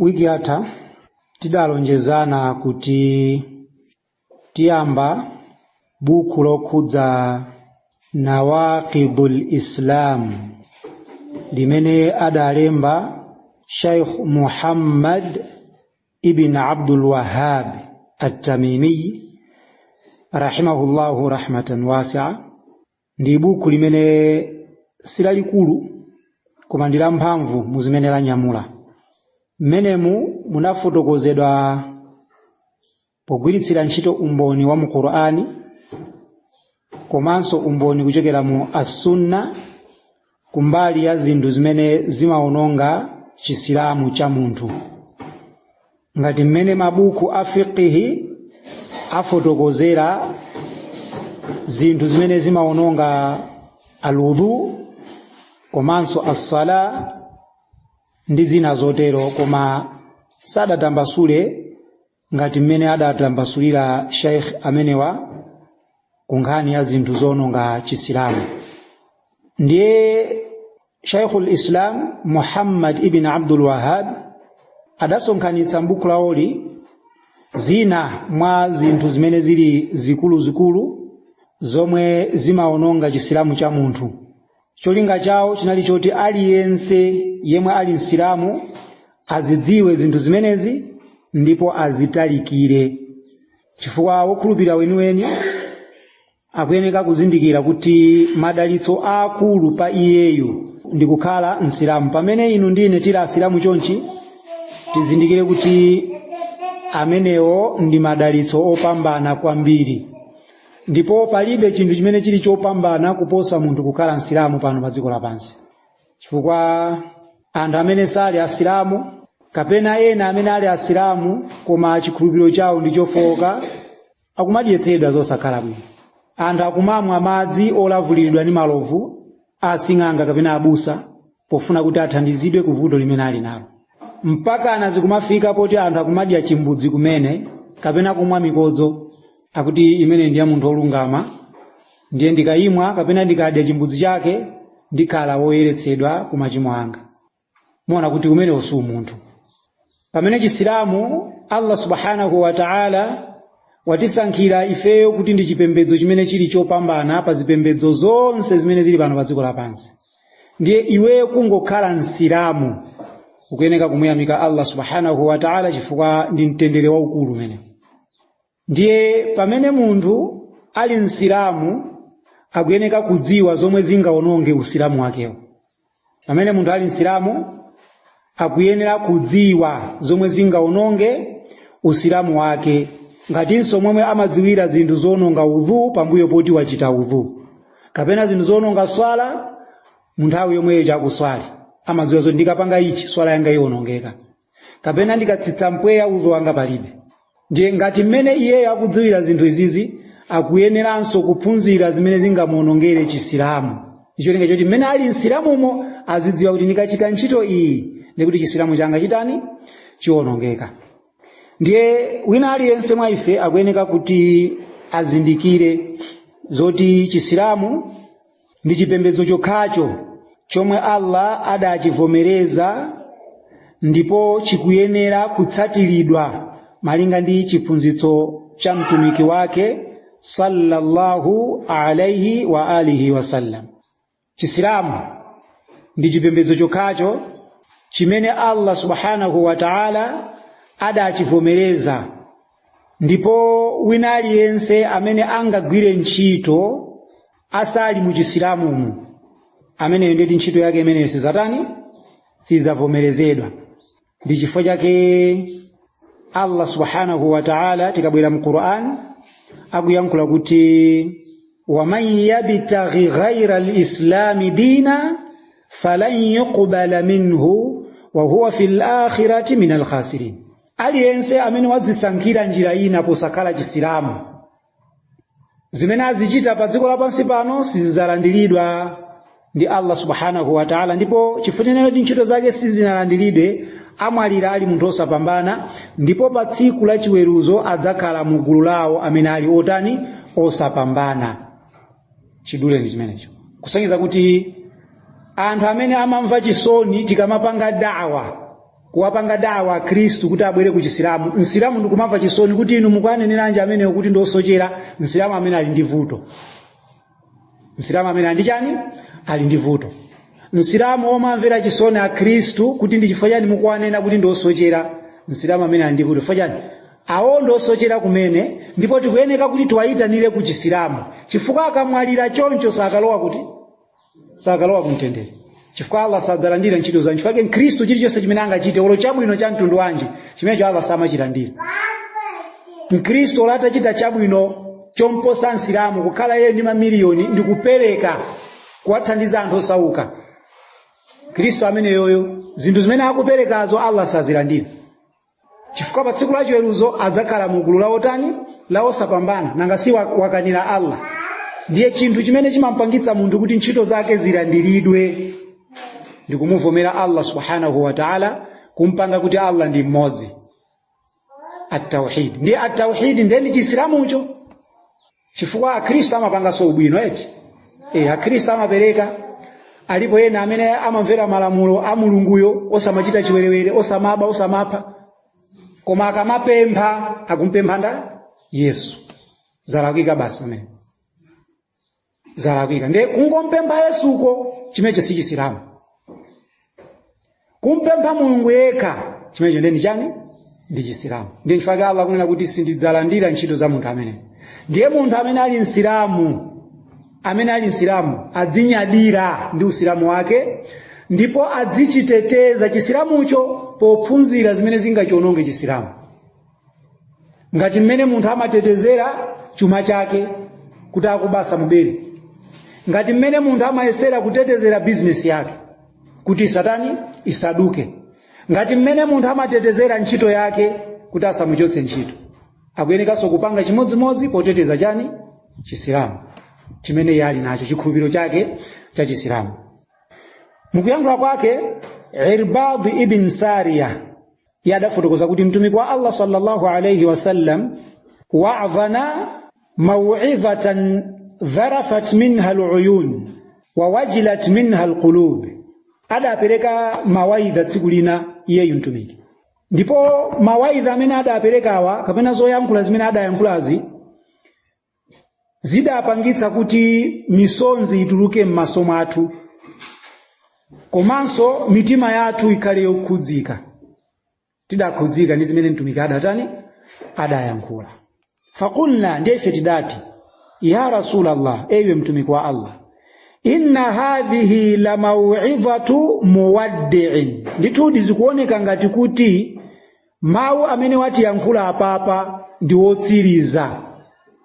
Wiki yatha tidalonjezana kuti tiyamba buku lokhudza Nawaqidul Islam limene adalemba Sheikh Muhammad ibn Abdul Wahhab At-Tamimi rahimahullahu rahmatan wasi'a. Ndi buku limene silalikulu koma ndi lamphamvu mu zimene lanyamula. Mmenemu munafotokozedwa pogwiritsira ntchito umboni wa mu Qur'ani komanso umboni kuchokera mu As-Sunna kumbali ya zinthu zimene zimaononga Chisilamu cha munthu, ngati mmene mabuku a fiqhi afotokozera zinthu zimene zimaononga alwudhu komanso as-sala ndi zina zotero, koma sadatambasule ngati mmene adatambasulira sheikh amenewa ku nkhani ya zinthu zoononga Chisilamu. Ndiye Sheikhul Islam Muhammad ibn Abdul Wahhab adasonkhanitsa m'buku lawoli zina mwa zinthu zimene zili zikuluzikulu zomwe zimaononga Chisilamu cha munthu. Cholinga chawo chinali choti aliyense yemwe ali Msilamu azidziwe zinthu zimenezi ndipo azitalikire, chifukwa wokhulupirira weniweni akuyeneka kuzindikira kuti madalitso aakulu pa iyeyu ndi kukhala Msilamu. Pamene inu ndine tili Asilamu chonchi, tizindikire kuti amenewo ndi madalitso opambana kwambiri, ndipo palibe chinthu chimene chili chopambana kuposa munthu kukhala Msilamu pano pa dziko lapansi, chifukwa anthu amene sali Asilamu kapena ena amene ali Asilamu koma chikhulupiriro chawo ndi chofowoka akumadyetsedwa zosakhala bwino. Anthu akumamwa madzi olavuliridwa ndi malovu asing'anga kapena abusa pofuna kuti athandizidwe ku vuto limene ali nalo, mpakana zikumafika poti anthu akumadya chimbudzi kumene kapena kumwa mikodzo, akuti imene ndi ya munthu wolungama, ndiye ndikayimwa kapena ndikadya chimbudzi chake ndikhala woyeretsedwa ku machimo anga. Muona kuti umenewo si umunthu. Pamene Chisilamu, Allah subhanahu wa ta'ala watisankhira ifeyo kuti ndi chipembedzo chimene chili chopambana pa zipembedzo zonse zimene zili pano pa dziko lapansi. Ndiye iweyo kungokhala Msilamu ukuyeneka kumuyamika Allah subhanahu wa ta'ala, chifukwa ndi mtendere waukulu umene. Ndiye pamene munthu ali Msilamu akuyeneka kudziwa zomwe zingaononge usilamu wakewo. Pamene munthu ali Msilamu akuyenera kudziwa zomwe zingaononge usilamu wake, ngatinso momwe amadziwira zinthu zoononga udhu pambuyo poti wachita udhu, kapena zinthu zoononga swala mu nthawi yomweyo chakuswali amadziwa zoti ndikapanga ichi swala yanga iwonongeka, kapena ndikatsitsa mpweya udhu wanga palibe. Ndiye ngati mmene iyeyo akudziwira zinthu izizi, akuyeneranso kuphunzira zimene zingamuonongere Chisilamu, ndicholinga choti mmene ali Msilamumo azidziwa kuti ndikachita ntchito iyi ndikuti Chisilamu changa chitani, chiwonongeka. Ndiye wina aliyense mwa ife akuyeneka kuti azindikire zoti Chisilamu ndi chipembedzo chokhacho chomwe Allah adachivomereza ndipo chikuyenera kutsatiridwa malinga ndi chiphunzitso cha mtumiki wake sallallahu alaihi wa alihi wasallam. Chisilamu ndi chipembedzo chokhacho chimene Allah subhanahu wa ta'ala adachivomereza, ndipo wina aliyense amene angagwire ntchito asali mu Chisilamumu, ameneyo ndeti ntchito yake imeneyo sizatani, sizavomerezedwa. Ndi chifukwa chake Allah subhanahu wa ta'ala tikabwera mu Qur'an akuyankhula kuti waman yabtaghi ghaira al-islami dina falan yuqbala minhu wa huwa fil akhirati min al-khasirin. Aliyense amene wadzisankhira njira ina posakhala Chisilamu, zimene azichita pa dziko lapansi pano sizidzalandiridwa ndi Allah subhanahu wa ta'ala, ndipo chifukwa kuti ntchito zake sizinalandiridwe, amwalira ali munthu osapambana, ndipo pa tsiku la chiweruzo adzakhala mu gulu lawo amene ali otani, osapambana. Chidule ndi chimenecho, kusonyeza kuti anthu amene amamva chisoni tikamapanga da'wa Kuwapanga dawa Akhristu kuti abwere ku Chisilamu, Msilamu ndikumamva chisoni kuti inu mukuaneneranji amenewo kuti ndiosochera? Msilamu amene ali ndi vuto. Msilamu amene ali ndi chani? Ali ndi vuto. Msilamu omamvera chisoni Akhristu kuti ndi chifukwa chani mukuwanena kuti ndiosochera, Msilamu amene ali ndi vuto. Chifukwa chani? Awo ndiosochera kumene, ndipo tikuyeneka kuti tiwayitanire ku Chisilamu, chifukwa akamwalira choncho sakalowa kuti? Sakalowa kumtendere, chifukwa Allah sadzalandira ntchito zawo. Chifukwa Mkhristu chilichonse chimene angachite, olo chabwino cha mtundu wanji, chimenecho Allah samachilandira. Mkhristu olo atachita chabwino chomposa Msilamu, kukhala iye ndi mamiliyoni ndi kupereka kuwathandiza anthu osauka, Khristu ameneyoyo zinthu zimene akuperekazo Allah sazilandira, chifukwa pa tsiku la chiweruzo adzakhala mu gulu la otani? La osapambana. Nanga si wakanira Allah? Ndiye chinthu chimene chimampangitsa munthu kuti ntchito zake zilandiridwe ndi kumuvomera Allah subhanahu wa ta'ala, kumpanga kuti Allah ndi mmodzi, at-tauhid. Ndiye at-tauhid ndiye ndi Chisilamucho, chifukwa Akhristu amapanganso ubwino eti. Akhristu amapereka. Alipo ena amene amamvera malamulo a Mulunguyo, osamachita chiwerewere, osamaba, osamapha, koma akamapempha akumpempha nda Yesu. Zalakwika basi pamene zalakwika. Ndiye kungompempha Yesuko, chimenecho si Chisilamu. Kumpempha Mulungu yekha, chimenecho ndiye ndi chani? Ndi Chisilamu. Ndiye chifukwa Allah akunena kuti sindidzalandira ntchito za munthu amene. Ndiye munthu amene ali Msilamu, amene ali Msilamu adzinyadira ndi usilamu wake, ndipo adzichiteteza Chisilamucho pophunzira zimene zingachiononge Chisilamu, ngati mmene munthu amatetezera chuma chake kuti akuba asamubere, ngati mmene munthu amayesera kutetezera bizinesi yake kuti isatani? Isaduke, ngati mmene munthu amatetezera ntchito yake kuti asamuchotse ntchito. Akuyenekanso kupanga chimodzimodzi poteteza chani? Chisilamu chimene iye ali nacho, chikhulupiriro chake cha Chisilamu. Mukuyankhula kwake Irbad ibn Sariya, iye adafotokoza kuti Mtumiki wa Allah sallallahu alayhi wasallam wa'adhana maw'idhatan dharafat minha aluyun wa wajilat minha alqulub. Adapereka mawaidha tsiku lina iyeyu Mtumiki, ndipo mawaidha amene adaperekawa kapena zoyankhula zimene adayankhulazi zidapangitsa kuti misonzi ituluke m'maso mwathu, komanso mitima yathu ikhale yokhudzika. Tidakhudzika ndi zimene Mtumiki adatani? Adayankhula. Fakulna, ndiye ife tidati, ya Rasulallah, ewe Mtumiki wa Allah, inna hadhihi la maw'idhatu muwaddi'in, ndithudi zikuoneka ngati kuti mawu amene watiyankhula apapa ndi wotsiriza,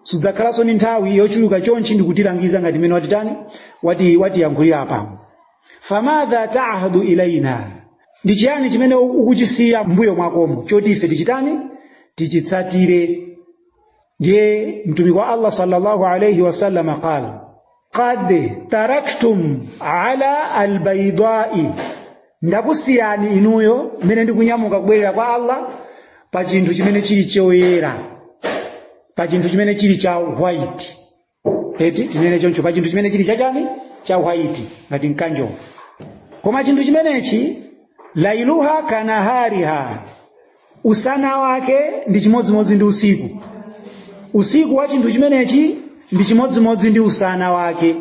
sudzakhalanso ndi nthawi yochuluka chonchi ndikutilangiza ngati mmene watitani, watiyankhulira apamo. Famadha ta'hadu ilaina, ndi chiyani chimene ukuchisiya mbuyo mwakomo choti ife tichitani? Tichitsatire? Ndiye Mtumiki wa Allah sallallahu alayhi wasallam qala, qad taraktum ala albaidai, ndakusiyani inuyo mmene ndikunyamuka kubwerera kwa Allah pa chinthu chimene chili choyera, pa chinthu chimene chili cha white eti, tinene choncho, pa chinthu chimene chili chachani? Cha white ngati mkanjo. Koma chinthu chimenechi, lailuha kanahariha, usana wake ndi chimodzimodzi ndi usiku, usiku wa chinthu chimenechi ndi chimodzimodzi ndi usana wake.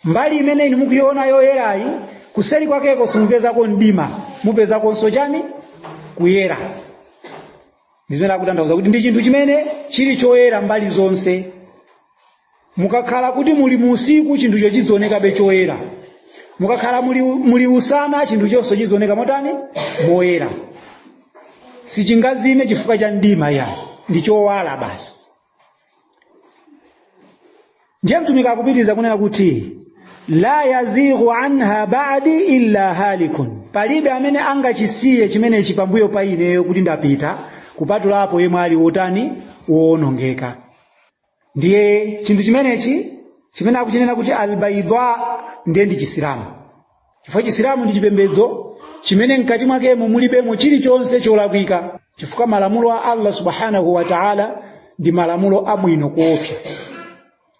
Mbali imene inu mukuiona yoyerayi, kuseri kwakeko simupezako mdima, mupezakonso chani? Kuyera. Ndi zimene akutanthauza kuti ndi chinthu chimene chili choyera mbali zonse. Mukakhala kuti muli mu usiku, chinthucho chizionekabe choyera. Mukakhala muli usana, chinthu chonse chizioneka motani? Moyera. Sichingazime chifukwa cha mdima ya, ndi chowala basi. Ndiye Mtumiki akupitiriza kunena kuti la yazighu anha ba'di illa halikun, palibe amene angachisiye chimenechi pambuyo pa ineyo kuti ndapita, kupatulapo yemwe ali wotani? Woonongeka. Ndiye chinthu chimenechi chimene akuchinena kuti albaidha ndiye ndi Chisilamu, chifukwa Chisilamu ndi chipembedzo chimene mkati mwakemo mulibemo chilichonse cholakwika, chifukwa malamulo a Allah subhanahu wa ta'ala ndi malamulo abwino kuopsa.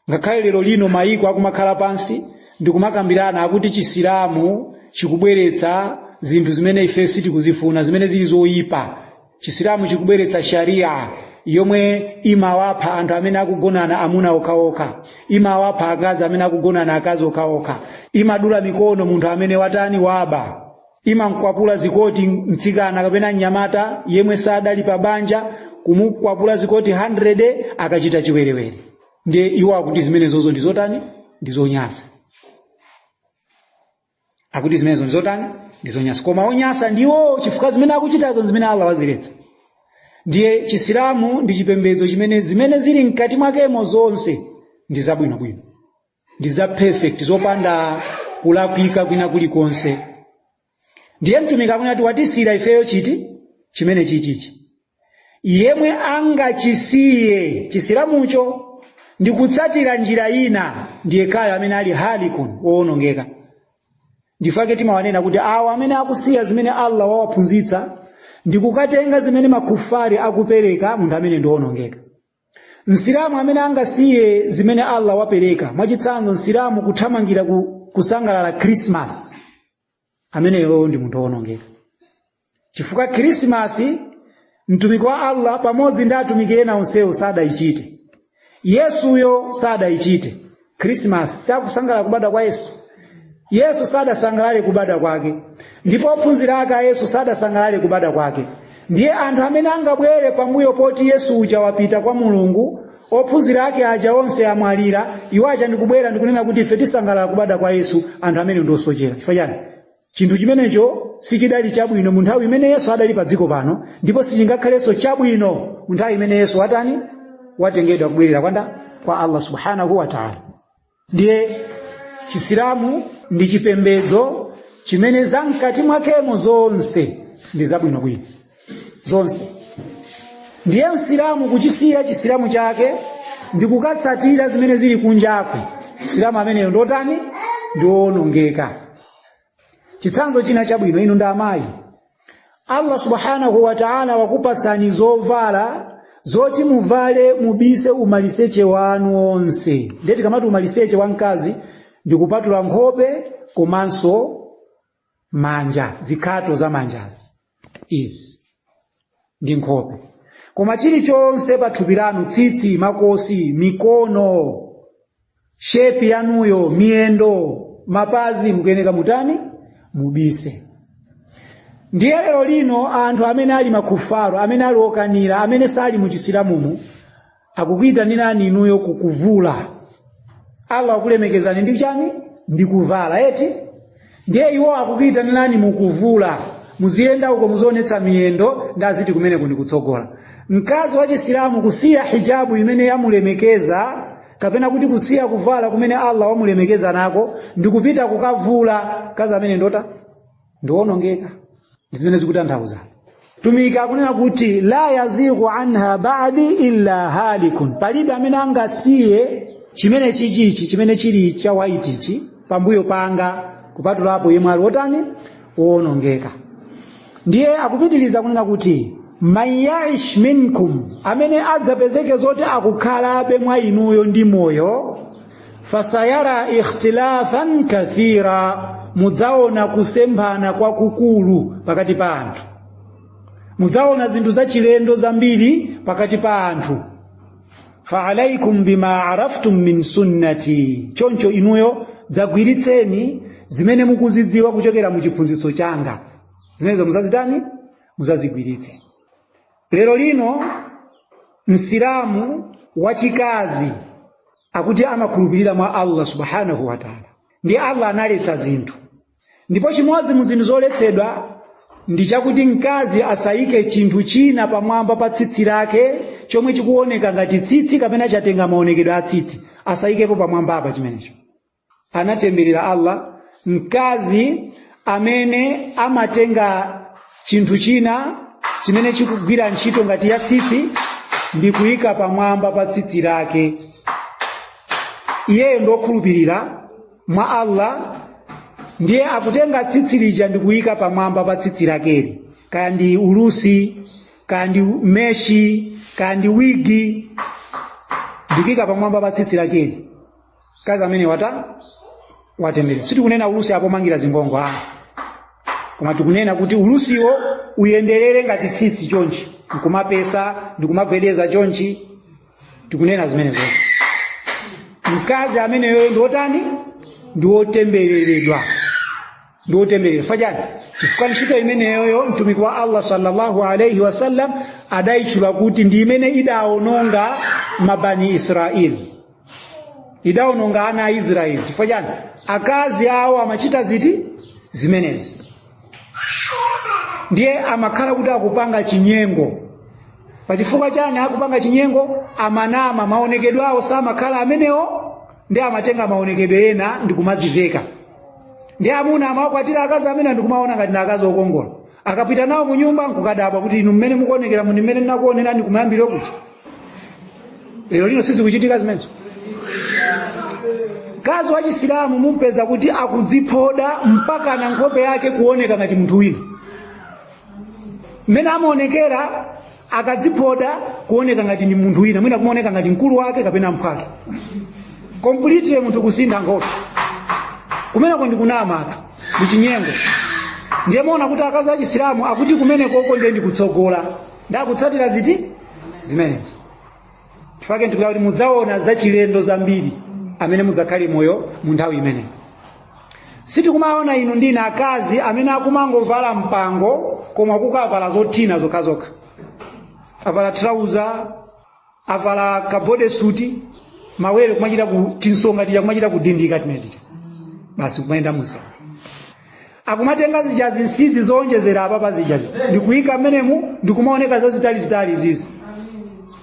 Ngakhale lero lino mayiko akumakhala pansi ndikumakambirana akuti Chisilamu chikubweretsa zinthu zimene ife sitikuzifuna, zimene zili zoyipa. Chisilamu chikubweretsa sharia yomwe imawapha anthu amene akugonana amuna okhaokha, imawapha akazi amene akugonana akazi okhaokha, imadula mikono munthu amene watani waba, imamkwapula zikoti mtsikana kapena mnyamata yemwe sadali pa banja, kumukwapula zikoti 100 akachita chiwerewere. Ndiye iwo akuti zimenezozo ndi zotani? Ndi zonyasa. Akuti zimenezo ndi zotani? Ndi zonyasa. Koma onyasa ndiwo, chifukwa zimene akuchitazo zimene Allah waziletsa. Ndiye Chisilamu ndi chipembedzo chimene zimene zili mkati mwakemo zonse ndi zabwinobwino, ndi za perfect, zopanda kulakwika kwina kulikonse. Ndiye Mtumiki akunena kuti watisiyira ifeyo chiti? Chimene chichichi. Yemwe angachisiye Chisilamucho ndi kutsatira njira ina ndiye kayo amene ali halikun, woonongeka. Ndifake timawanena kuti awo amene akusiya zimene Allah wawaphunzitsa ndi kukatenga zimene makufari akupereka, munthu amene ndi woonongeka. Msilamu amene angasiye zimene Allah wapereka, mwachitsanzo Msilamu kuthamangira kusangalala Christmas, ameneyo ndi munthu woonongeka. Chifukwa Christmas Mtumiki wa Allah pamodzi ndi atumiki ena onsewo sadayichite, Yesuyo sadayichite. Christmas sakusangalala kubadwa kwa Yesu. Yesu sadasangalale kubadwa kwake, ndipo ophunzira ake a Yesu sadasangalale kubadwa kwake. Ndiye anthu amene angabwere pambuyo poti Yesu uja wapita kwa Mulungu, ophunzira ake aja onse amwalira, iwo aja ndikubwera ndikunena kuti ife tisangalala kubadwa kwa Yesu, anthu amene ndi osochera. Chifukwa chani? Chinthu chimenecho sichidali chabwino mu nthawi imene Yesu adali pa dziko pano, ndipo sichingakhalenso chabwino mu nthawi imene Yesu watani? Watengedwa kubwerera kwa Allah subhanahu wa ta'ala. Ndiye Chisilamu ndi chipembedzo chimene zamkati mwakemo zonse ndi zabwinobwino zonse. Ndiye Msilamu kuchisiya Chisilamu chake ndi kukatsatira zimene zili kunjakwe, Msilamu ameneyo ndotani? Ndi woonongeka. Chitsanzo china chabwino, inu ndi amayi, Allah subhanahu wa ta'ala wakupatsani zovala zoti muvale mubise umaliseche wanu onse. Ndiye tikamati umaliseche wa mkazi ndi kupatula nkhope komanso manja, zikhato za manjazi izi ndi nkhope, koma chilichonse pa thupi lanu, tsitsi, makosi, mikono, shepi yanuyo, miyendo, mapazi, mukuyeneka mutani? Mubise. Ndiye lero lino anthu amene ali makufaru, amene ali okanira, amene sali mu Chisilamumu, akukuyitanirani inuyo kukuvula. Allah akulemekezani ndi chani? Ndi kuvala, eti? Ndiye iwo akukuyitanirani mukuvula, muziyenda uko muzionetsa miyendo, ndi aziti kumene kundi kutsogola. Mkazi wa Chisilamu kusiya hijabu imene yamulemekeza, kapena kuti kusiya kuvala kumene Allah wamulemekeza nako, ndi kupita kukavula, mkazi amene ndota ndiwonongeka. Zimene zikutanthauza Mtumiki akunena kuti la yazighu anha ba'di illa halikun, palibe amene angasiye chimene chichichi chimene chili cha white ichi pambuyo panga kupatulapo yemwe ali wotani? Wonongeka. Ndiye akupitiliza kunena kuti man yaish minkum, amene adzapezeke zoti akukhalabe mwa inuyo ndi moyo, fasayara ikhtilafan kathira, mudzaona kusemphana kwakukulu pakati pa anthu, mudzaona zinthu zachilendo zambiri pakati pa anthu. Faalaikum bima araftum min sunnati, choncho inuyo dzagwiritseni zimene mukuzidziwa kuchokera mu chiphunzitso changa, zimenezo muzazitani? Muzazigwiritse. Lero lino Msilamu wachikazi akuti amakhulupirira mwa Allah subhanahu wa ta'ala, ndi Allah analetsa zinthu, ndipo chimodzi mu zinthu zoletsedwa ndi chakuti mkazi asayike chinthu china pamwamba pa tsitsi lake chomwe chikuoneka ngati tsitsi kapena chatenga maonekedwe a tsitsi, asayikepo pamwamba apa chimenecho. Anatemberera Allah mkazi amene amatenga chinthu china chimene chikugwira ntchito ngati ya tsitsi ndi kuyika pamwamba pa tsitsi lake. Iyeyo ndokhulupirira mwa Allah, ndiye akutenga tsitsi lija ndi kuyika pamwamba pa tsitsi lakeli, kaya ndi ulusi, kaya ndi meshi, kaya ndi wigi, ndikuyika pamwamba pa tsitsi lakeli. Mkazi amene wata watemberera. Sitikunena ulusi apomangira zingongo, Koma tikunena kuti ulusiwo uyenderere ngati tsitsi chonchi, nkumapesa ndikumagwedeza chonchi, tikunena zimenezo. Mkazi ameneyo ndi wotani? Ndi wotembereredwa, ndi wotembereredwa. Fachani? Chifukwa ntchito imeneyoyo Mtumiki wa Allah sallallahu alayhi wasallam adayitchula kuti ndi imene idawononga mabani Israeli, idawononga ana a Israeli. Chifukwa chani? Akazi awo amachita ziti? Zimenezi. Ndiye amakhala kuti akupanga chinyengo. Pachifukwa chani akupanga chinyengo? Amanama, maonekedwe awo samakhala amenewo, ndi amatenga maonekedwe ena ndikumadziveka. Ndi amuna amawakwatira akazi amene ndikumaona ngati ndi akazi okongola, akapita nawo ku nyumba nkukadabwa kuti inu mmene mukuonekera muni mmene ndinakuonerani kumayambiro kuja. Lero lino sizikuchitika zimenezo. Mkazi wa Chisilamu mumpeza kuti akudziphoda mpaka na nkhope yake kuoneka ngati munthu wina. Mmene amaonekera akadziphoda kuoneka ngati ndi munthu wina, mwina kumaoneka ngati mkulu wake kapena mphwake. Completely munthu kusintha nkhope. Kumeneko ndi kunama, ndi chinyengo. Ndiye muona kuti akazi a Chisilamu akuti kumenekoko ndiye ndikutsogola, ndakutsatira ziti zimenezo. Chifukwa ndikuti kuti mudzaona zachilendo zambiri amene mudzakhale moyo mu nthawi imeneyo. Sitikumaona inu ndine akazi amene akumangovala mpango koma kukavala zothina zokhazokha, avala trouser, avala kabode suti, mawere kumachita ku tinsonga tija kumachita kudindika timene tija, basi kumayenda musa. Akumatenga zija zinsizi zowonjezera apapa zijazi ndikuyika mmenemu, ndikumaoneka zazitalizitali izizi,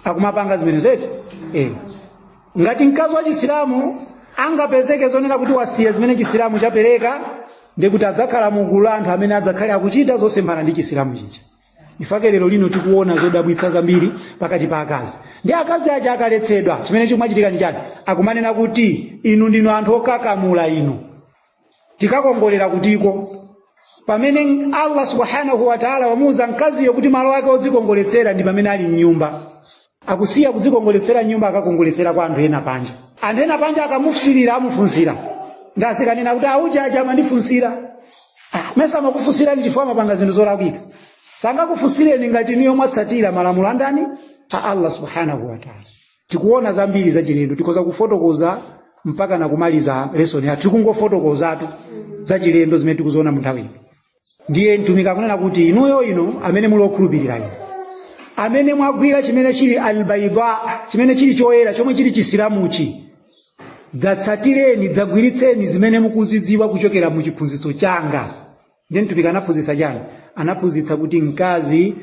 akumapanga zimene zeti. Ngati mkazi wa Chisilamu angapezeke zonena kuti wasiya zimene Chisilamu chapereka, ndikuti adzakhala mugulu la anthu amene adzakhale akuchita zosemphana ndi Chisilamu chicha. Ifake lero lino tikuona zodabwitsa zambiri pakati pa akazi. Ndi akazi aja akaletsedwa, chimene chikumachitika ndi chani? Akumanena kuti inu ndinu anthu okakamula, inu tikakongolera kutiko? Pamene Allah subhanahu wa ta'ala wamuuza mkaziyo kuti malo ake odzikongoletsera ndi pamene ali mnyumba, akusiya kudzikongoletsera nyumba, akakongoletsera kwa anthu ena panja. Anthu ena panja akamufusirira, amufunsira, ndazikanena kuti auja aja amandifunsira. Mesa amakufunsirani chifukwa amapanga zinthu zolakwika. Sangakufunsireni ngati inuyo mwatsatira malamulo andani? A Allah subhanahu wa ta'ala. Tikuona zambiri zachilendo, tikhoza kufotokoza mpaka na kumaliza lesson yathu tikungofotokozatu zachilendo zimene tikuziona mu nthawi ino. Ndiye Mtumiki akunena kuti inuyo ino amene muli okhulupirira, ino amene mwagwira chimene chili albaida, chimene chili choyera, chomwe chili Chisilamuchi, dzatsatireni, dzagwiritseni zimene mukuzidziwa kuchokera mu chiphunzitso changa. Ndiye Mtumiki anaphunzitsa chani? Anaphunzitsa kuti mkazi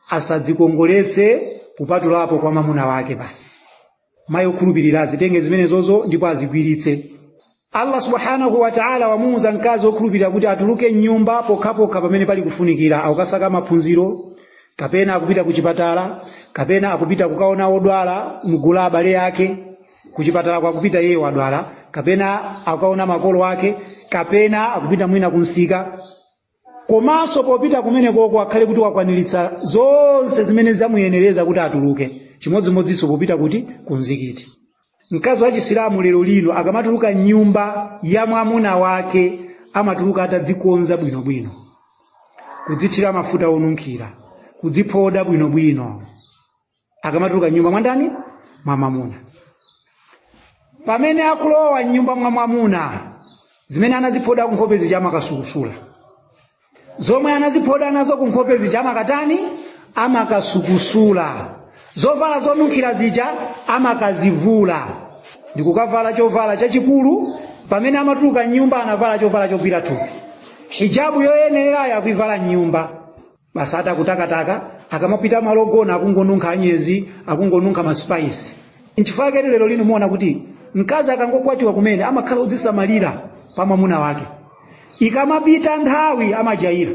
asadzikongoletse kupatulapo kwa mwamuna wake basi. Mayi okhulupirira azitenge zimenezozo ndipo azigwiritse. Allah subhanahu wa ta'ala wamuuza mkazi okhulupirira kuti atuluke mnyumba pokhapokha pamene pali kufunikira, akukasaka maphunziro, kapena akupita ku chipatala, kapena akupita kukaona odwala mgulu la abale ake. Kuchipatala kwakupita iye wadwala, kapena akaona makolo ake, kapena akupita mwina kunsika. Komanso popita kumene koko akhale kuti wakwaniritsa zonse zimene zamuyenereza kuti atuluke. Chimodzimodzinso popita kuti kumzikiti. Mkazi wa Chisilamu lero lino akamatuluka nyumba ya mwamuna wake amatuluka atadzikonza bwinobwino, kudzithira mafuta onunkhira, kudziphoda bwinobwino, akamatuluka nyumba mwa ndani? Mwa mwamuna. Pamene akulowa nyumba mwa mwamuna, zimene anaziphoda kunkhope zija amakasukusula, zomwe anaziphoda nazo kunkhope zija amakatani? Amakasukusula. Zovala zonunkhira zija amakazivula ndikukavala chovala chachikulu. Pamene amatuluka nyumba anavala chovala chogwira thupi, hijabu yoyenererayo akuivala nyumba basi, atakutakataka. Akamapita malo ogona akungonunkha anyezi, akungonunkha masipaisi. Nchifukwa chake lero lino muona kuti mkazi akangokwatiwa kumene amakhala odzisamalira pa mwamuna wake. Ikamapita nthawi amajaira,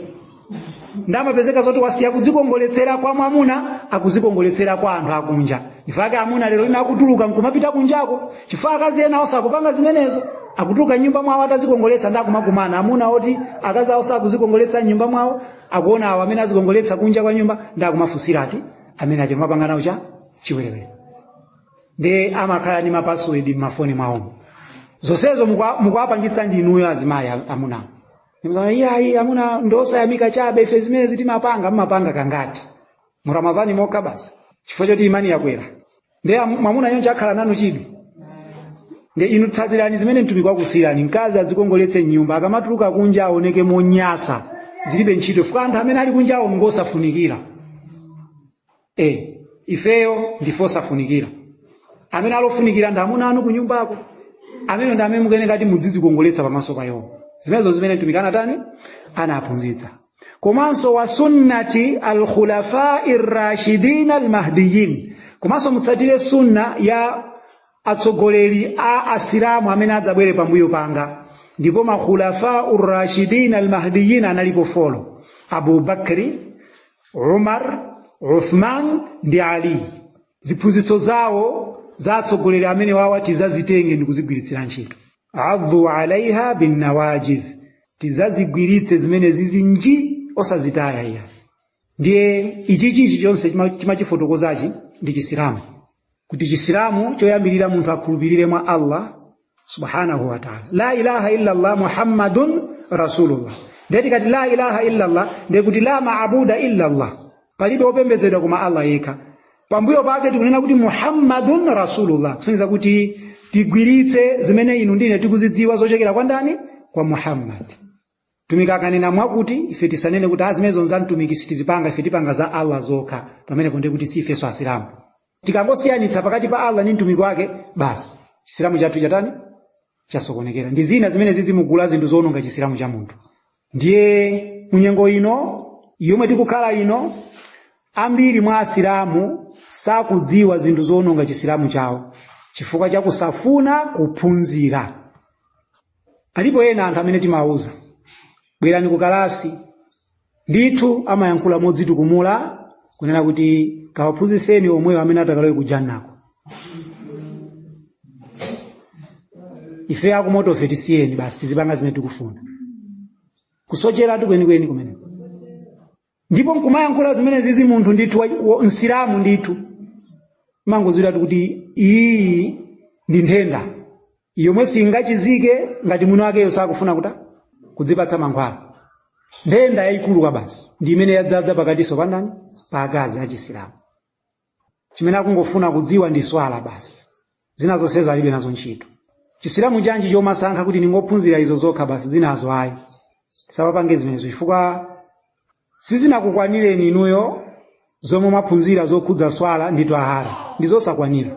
ndamapezeka zoti wasiya kudzikongoletsera kwa mwamuna, akuzikongoletsera kwa anthu akunja. Chifukwa amuna lero lino akutuluka nkumapita kunjako, chifukwa akazi ena osakupanga zimenezo, akutuluka nyumba mwawo atazikongoletsa, ndi akumakumana amuna oti akazi awo sakuzikongoletsa nyumba mwawo, akuona awo amene azikongoletsa kunja kwa nyumba, ndi akumafunsira ati amene achi mapanga nawo cha chiwerewere, ndi amakhala ndi mapasiwedi m'mafoni mwawomo. Zonsezo mukuwapangitsa ndi inuyo azimayi amunawo. Iyayi amuna ndosayamika chabe, ife zimene zitimapanga mmapanga kangati mu Ramadhani mokha basi, chifukwa choti imani yakwera. Ndiye mwamuna yonse akhala nanu chidwi. Ndiye inu tsazirani zimene mtumiki wakusiyirani. Mkazi adzikongoletse nyumba, akamatuluka kunja aoneke monyasa, zilibe ntchito, chifukwa anthu amene ali kunjawo ngosafunikira. Ifeyo ndife osafunikira. Amene alofunikira ndi amuna anu kunyumbako, amene ndi amene mukuyenera ngati mudzidzikongoletsa pamaso pa iwo. Zimenezo zimene mtumiki anatani, anaphunzitsa. Komanso wa sunnati alkhulafai rashidin almahdiyin, komanso mutsatire sunna ya atsogoleri a asilamu amene adzabwere pambuyo panga. Ndipo makhulafa urrashidin almahdiyin analipo 4: Abu Bakri, Umar, Uthman ndi Ali. Ziphunzitso zawo za atsogoleri amene wawa tizazitenge ndi kuzigwiritsira ntchito. Adhu alaiha bin nawajidh, tizazigwiritse zimene zizi nji, osazitaya iya. Ndiye ichichi chonse chimachifotokozachi ndi Chisilamu, kuti Chisilamu choyambirira munthu akhulupirire mwa Allah subhanahu wa ta'ala, la ilaha illa Allah Muhammadun rasulullah. Ndiye tikati la ilaha illa Allah, ndiye kuti la maabuda illa Allah, palibe wopembedzedwa koma Allah yekha. Pambuyo pake tikunena kuti Muhammadun rasulullah, kusonyeza kuti tigwiritse zimene inu ndine tikuzidziwa zochokera kwa ndani? Kwa Muhammad. Mtumiki akanena mwakuti, ife tisanene kuti azimenezo za mtumiki sitizipanga, ife tipanga za Allah zokha. Pamenepo ndiye kuti si ifenso asilamu. Tikangosiyanitsa pakati pa Allah ndi mtumiki wake, basi Chisilamu chathu chatani? Chasokonekera. Ndi zina zimene zizimugula zinthu zoononga Chisilamu cha munthu. Ndiye munyengo ino yomwe tikukhala ino, ambiri mwa asilamu sakudziwa zinthu zoononga Chisilamu chawo chifukwa cha kusafuna kuphunzira. Alipo ena anthu amene timawauza, bwerani ku kalasi, ndithu amayankhula modzitukumula kunena kuti kawaphunzitseni omweyo amene atakalowe ku jannako, ife akumoto ife tisiyeni basi tizipanga zimene tikufuna. Kusocheratu kwenikweni kumeneko. Ndipo nkumayankhula zimene zizi munthu ndithu msilamu ndithu, mangodziwiratu kuti iyi ndi nthenda yomwe singachizike ngati mwini wakeyo sakufuna kudzipatsa mankhwala. Nthenda yayikulu kwa basi ndi imene yadzadza pakatinso pa ndani? Pa akazi achisilamu. Chimene akungofuna kudziwa ndi swala basi, zina zonsezo alibe nazo ntchito. Chisilamu chanji chomasankha kuti ningophunzira izo zokha basi, zinazo ayi? Tisapapange zimenezo, chifukwa sizinakukwanireni inuyo zomwe mwaphunzira zokhudza swala ndi twahara, ndi zosakwanira.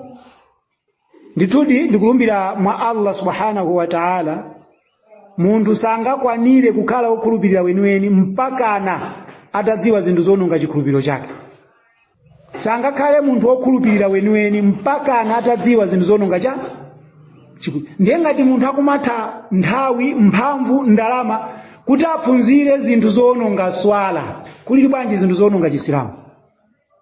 Ndithudi ndikulumbira mwa Allah subhanahu wa ta'ala, munthu sangakwanire kukhala wokhulupirira weniweni mpakana atadziwa zinthu zoononga chikhulupiriro chake. Sangakhale munthu wokhulupirira weniweni mpakana atadziwa zinthu zoononga cha chikhulupiriro. Ndiye ngati munthu akumatha nthawi, mphamvu, ndalama kuti aphunzire zinthu zoononga swala, kulili bwanji zinthu zoononga Chisilamu?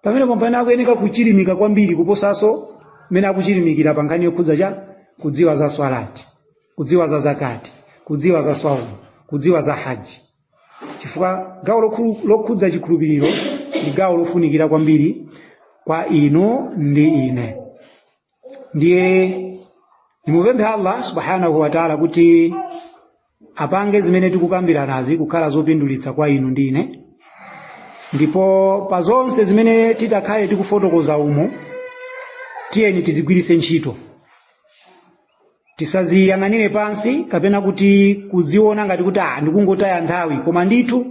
Pamene pompano akuyeneka kuchilimika kwambiri kuposanso mmene akuchilimikira pa nkhani yokhudza cha kudziwa za swalati, kudziwa za zakati, kudziwa za swaumu, kudziwa za haji, chifukwa gawo lokhudza chikhulupiriro ndi gawo lofunikira kwambiri kwa inu ndi ine. Ndiye ndimupemphe Allah subhanahu wa ta'ala kuti apange zimene tikukambiranazi kukhala zopindulitsa kwa inu ndi ine, ndipo pa zonse zimene titakhale tikufotokoza umu, tiyeni tizigwiritse ntchito, tisaziyang'anire pansi kapena kuti kuziona ngati kuti ndikungotaya nthawi. Koma ndithu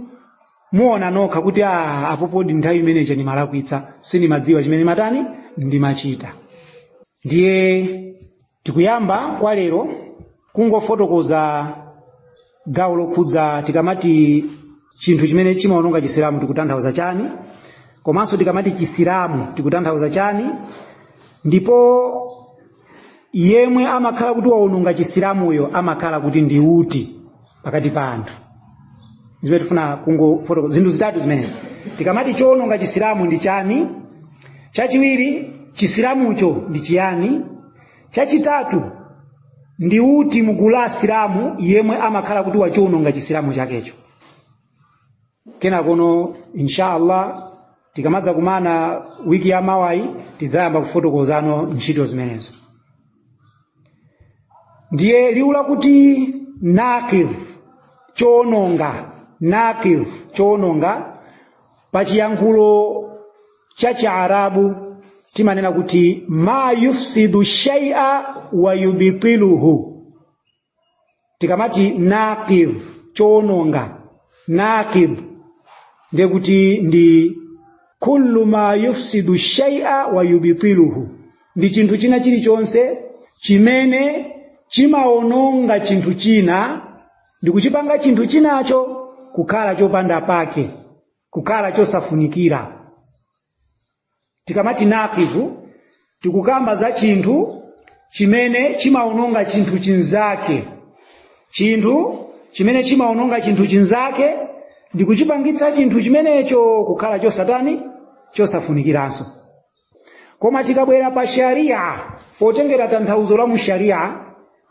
muona nokha kuti apopodi nthawi imeneyi ndimalakwitsa, sindimadziwa chimene matani ndimachita. Ndiye tikuyamba kwa lero kungofotokoza gawo lokhudza tikamati chinthu chimene chimaononga Chisilamu tikutanthauza chani, komanso tikamati Chisilamu tikutanthauza chani, ndipo yemwe amakhala kuti waononga Chisilamuyo amakhala kuti ndi uti pakati pa anthu. Zimene tifuna kungofotokoza zinthu zitatu zimenezi. Tikamati choononga Chisilamu ndi chani, chachiwiri Chisilamucho ndi chiyani, chachitatu ndi uti mugulu la Asilamu yemwe amakhala kuti wachiononga Chisilamu chakecho. Kenakono inshallah tikamadza kumana wiki ya mawayi tidzayamba kufotokozano ntchito zimenezo. Ndiye liwu lakuti naqidh Choononga, naqidh, choononga pa chiyankhulo cha Chiarabu timanena kuti ma yufsidu shay'a wa yubtiluhu. Tikamati naqidh, choononga, naqidh ndiye kuti ndi kullu ma yufsidu shay'a wa yubtiluhu, ndi chinthu china chilichonse chimene chimaononga chinthu china ndi kuchipanga chinthu chinacho kukhala chopanda pake, kukhala chosafunikira. Tikamati naqidhu, tikukamba za chinthu chimene chimaononga chinthu chinzake, chinthu chimene chimaononga chinthu chinzake ndi kuchipangitsa chinthu chimenecho kukhala chosatani, chosafunikiranso. Koma tikabwera pa sharia, potengera tanthauzo la mu sharia,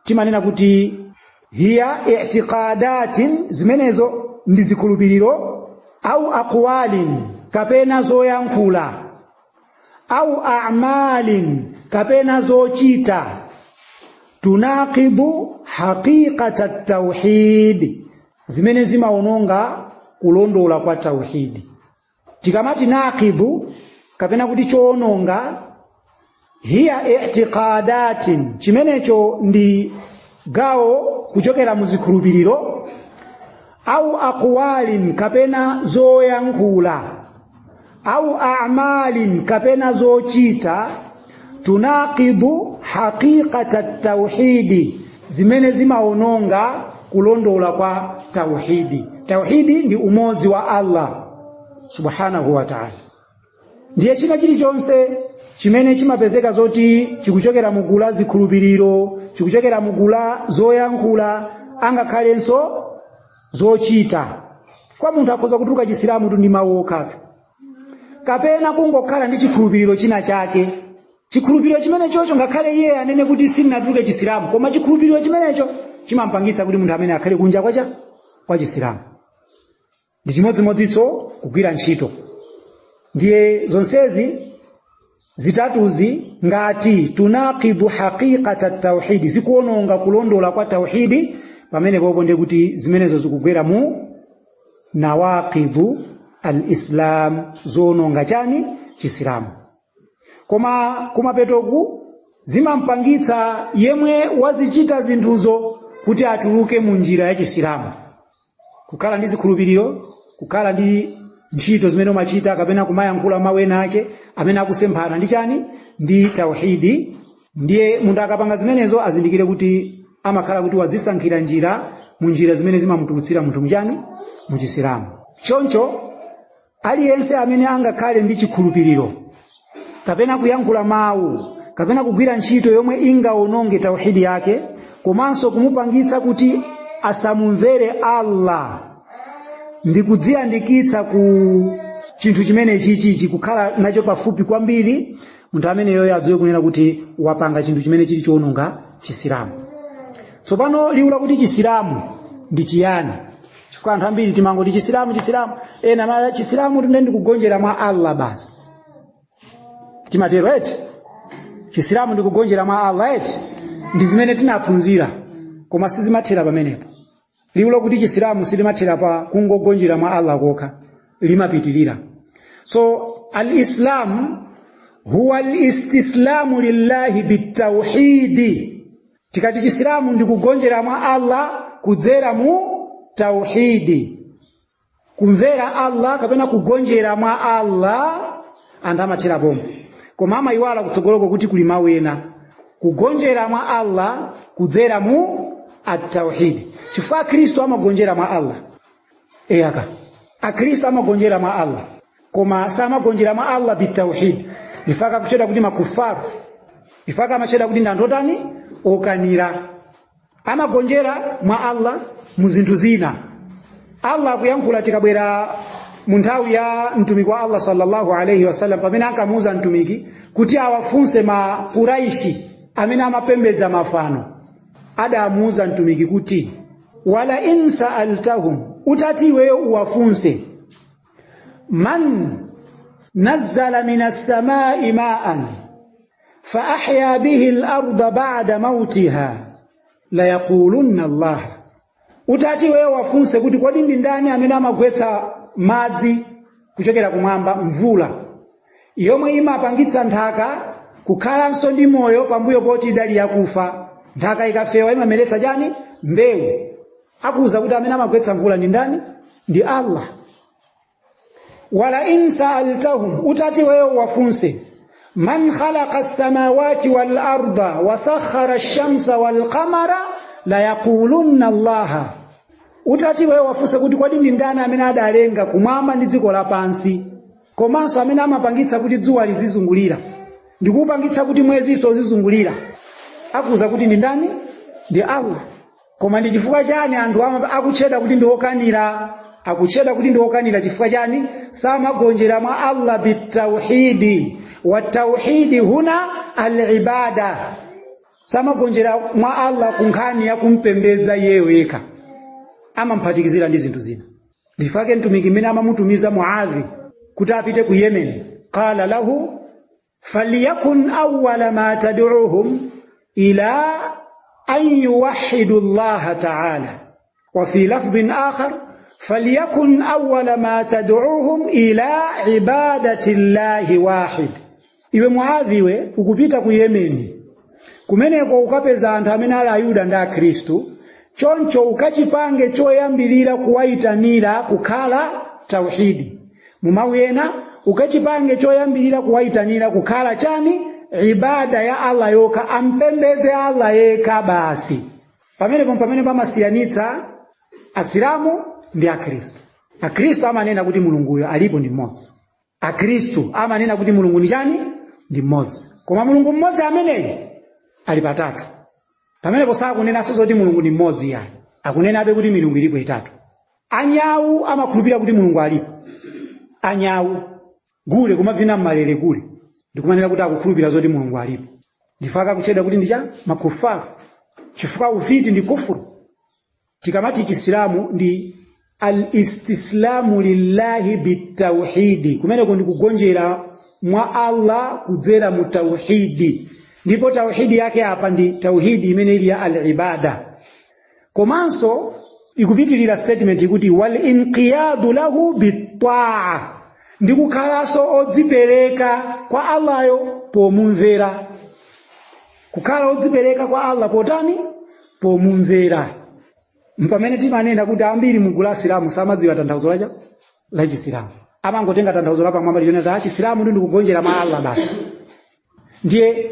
timanena kuti hiya i'tiqadatin, zimenezo ndi zikhulupiriro, au aqwalin, kapena zoyankhula, au a'malin, kapena zochita, tunaqidu haqiqata tauhid, zimene zimaononga kulondola kwa tauhidi. Tikamati naqidu kapena kuti choononga, hiya i'tiqadatin, chimenecho ndi gawo kuchokera mu zikhulupiriro, au aqwalin, kapena zoyankhula, au a'malin, kapena zochita, tunaqidu haqiqata tauhidi, zimene zimaononga kulondola kwa tauhidi. Tauhidi ndi umodzi wa Allah subhanahu wa ta'ala. Ndiye china chilichonse chimene chimapezeka zoti chikuchokera mugulu la zikhulupiriro, chikuchokera mugulu la zoyankhula, angakhalenso zochita, kwa munthu akhoza kutuluka Chisilamu tu ndi mawu okhafe, kapena kungokhala ndi chikhulupiriro china chake. Chikhulupiriro chimene chocho, ngakhale iye anene kuti sindinatuluke Chisilamu, koma chikhulupiriro chimenecho chimampangitsa kuti munthu amene akhale kunja kwacha kwa Chisilamu. Ndi chimodzimodzinso kugwira ntchito. Ndiye zonsezi zitatuzi, ngati tunaqidu haqiqata tauhidi, zikuononga kulondola kwa tauhidi, pamene popo ndiye kuti zimenezo zikugwera mu nawaqidu alislam, zoononga chani? Chisilamu. Koma kumapetoku zimampangitsa yemwe wazichita zinthuzo kuti atuluke mu njira ya Chisilamu. Kukhala ndi zikhulupiriro, kukhala ndi ntchito zimene umachita, kapena kumayankhula mawu ena ake amene akusemphana ndi chani? Ndi tauhidi. Ndiye munthu akapanga zimenezo, azindikire kuti amakhala kuti wadzisankhira njira mu njira zimene zimamutulutsira munthu muchani? Muchisilamu. Choncho aliyense amene angakhale ndi chikhulupiriro kapena kuyankhula mawu kapena kugwira ntchito yomwe ingaononge tauhidi yake komanso kumupangitsa kuti asamumvere Allah ndi kudziyandikitsa ku chinthu chimene chichichi, kukhala nacho pafupi kwambiri, munthu ameneyoyo adziwe kunena kuti wapanga chinthu chimene chili choononga Chisilamu. Tsopano liwu lakuti Chisilamu ndi chiyani? Chifukwa anthu ambiri timangoti Chisilamu, Chisilamu. Ena mala Chisilamu tine ndikugonjera mwa Allah basi, timatero eti? Chisilamu ndikugonjera mwa Allah eti? Ndi zimene tinaphunzira, koma sizimathera pamenepo. Liwu lokuti Chisilamu silimathera pa kungogonjera mwa Allah kokha, limapitirira. So alislam huwa alistislamu lillahi bitauhidi. Tikati Chisilamu ndikugonjera mwa Allah kudzera mu tauhidi, kumvera Allah kapena kugonjera mwa Allah, anthu amathera pomwe, koma amayiwala kutsogoloko kuti kuli mawu ena, kugonjera mwa Allah kudzera mu at-tauhidi. Chifukwa Akhristu amagonjera mwa Allah, eyaka, Akhristu amagonjera mwa Allah, koma samagonjera mwa Allah bitauhidi. Ndifaka kuchedwa kuti makufaru, ndifaka amachedwa kuti ndi anthu otani? Okanira. Amagonjera mwa Allah mu zinthu zina. Allah akuyankhula, tikabwera mu nthawi ya mtumiki wa Allah sallallahu alaihi wasallam, pamene ankamuuza mtumiki kuti awafunse ma Quraishi amene amapembedza mafano, adamuuza mtumiki kuti wala in sa'altahum, utati iweyo uwafunse, man nazzala minas samai ma'an fa ahya bihi al-ardha ba'da mautiha layaqulunna Allah. Utati iweyo wafunse kuti kodi ndi ndani amene amagwetsa madzi kuchokera kumwamba, mvula yomwe imapangitsa nthaka kukhalanso ndi moyo pambuyo poti idali yakufa, nthaka ikafewa imameretsa chani? Mbewu. Akuwuza kuti amene amagwetsa mvula ndi ndani? Ndi Allah. Wala in sa'altahum, utati wewe wafunse, man khalaqa as-samawati wal arda wa sakhkhara ash-shamsa wal qamara la yaqulunna Allah. Utati wewe wafunse kuti kodi ndi ndani amene adalenga kumwamba ndi dziko lapansi, komanso amene amapangitsa kuti dzuwa lizizungulira ndikupangitsa kuti mwezinso uzizungulira, akuwuza kuti ndi ndani? Ndi Allah. Koma ndi chifukwa chani anthu akutchedwa kuti ndi okanira? Akutchedwa kuti ndi okanira chifukwa chani? Samagonjera mwa Allah bitauhidi, wa tauhidi huna al-ibada. Samagonjera mwa Allah ku nkhani ya kumpembedza iyeyo yekha, amamphatikizira ndi zinthu zina. Ndifake mtumiki mmene amamutumiza Muadhi kuti apite ku Yemen, qala lahu falyakun awwala ma tad'uhum ila an yuwahhidu Allah ta'ala, wa fi lafdhin akhar falyakun awwala ma tad'uhum ila ibadati llahi wahid. Iwe Muadhi, iwe ukupita ku Yemen, kumeneko ukapeza anthu amene ali Ayuda ndi Akhristu, choncho ukachipange choyambirira kuwayitanira kukhala tauhidi. Mumawu ena, ukachipange choyambirira kuwayitanira kukhala chani? Ibada ya Allah yokha, ampembedze Allah yekha basi. Pamenepo pamene pamasiyanitsa Asilamu ndi Akhristu. Akhristu amanena kuti Mulunguyo alipo ndi mmodzi. Akhristu amanena kuti Mulungu ndi chani? Ndi mmodzi. Koma Mulungu mmodzi ameneyi ali patatu. Pamenepo sakunenanso zoti Mulungu ndi mmodzi yani, akunenabe kuti milungu ilipo itatu. Anyawu amakhulupirira kuti Mulungu alipo. Anyawu gule kumavina mmalere gule ndikumanena kuti akukhulupirira zoti Mulungu alipo. Ndifaka akutchedwa kuti ndi cha makufaru, chifukwa ufiti ndi kufuru. Tikamati Chisilamu ndi al-istislamu lillahi bitauhidi, kumeneko ndi kugonjera mwa Allah kudzera mu tauhidi, ndipo tauhidi yake apa ndi tauhidi imene ili ya al-ibada. Komanso ikupitirira statement ikuti wal inqiyadu lahu bitaa, ndi kukhalanso odzipereka kwa Allahyo pomumvera. Kukhala odzipereka kwa Allah potani? Pomumvera. Mpamene timanena kuti ambiri mugulu la Asilamu samadziwa tanthauzo la Chisilamu, amangotenga tanthauzo la pamwamba lichonena kuti Chisilamu ndi kugonjera mwa Allah basi. Ndiye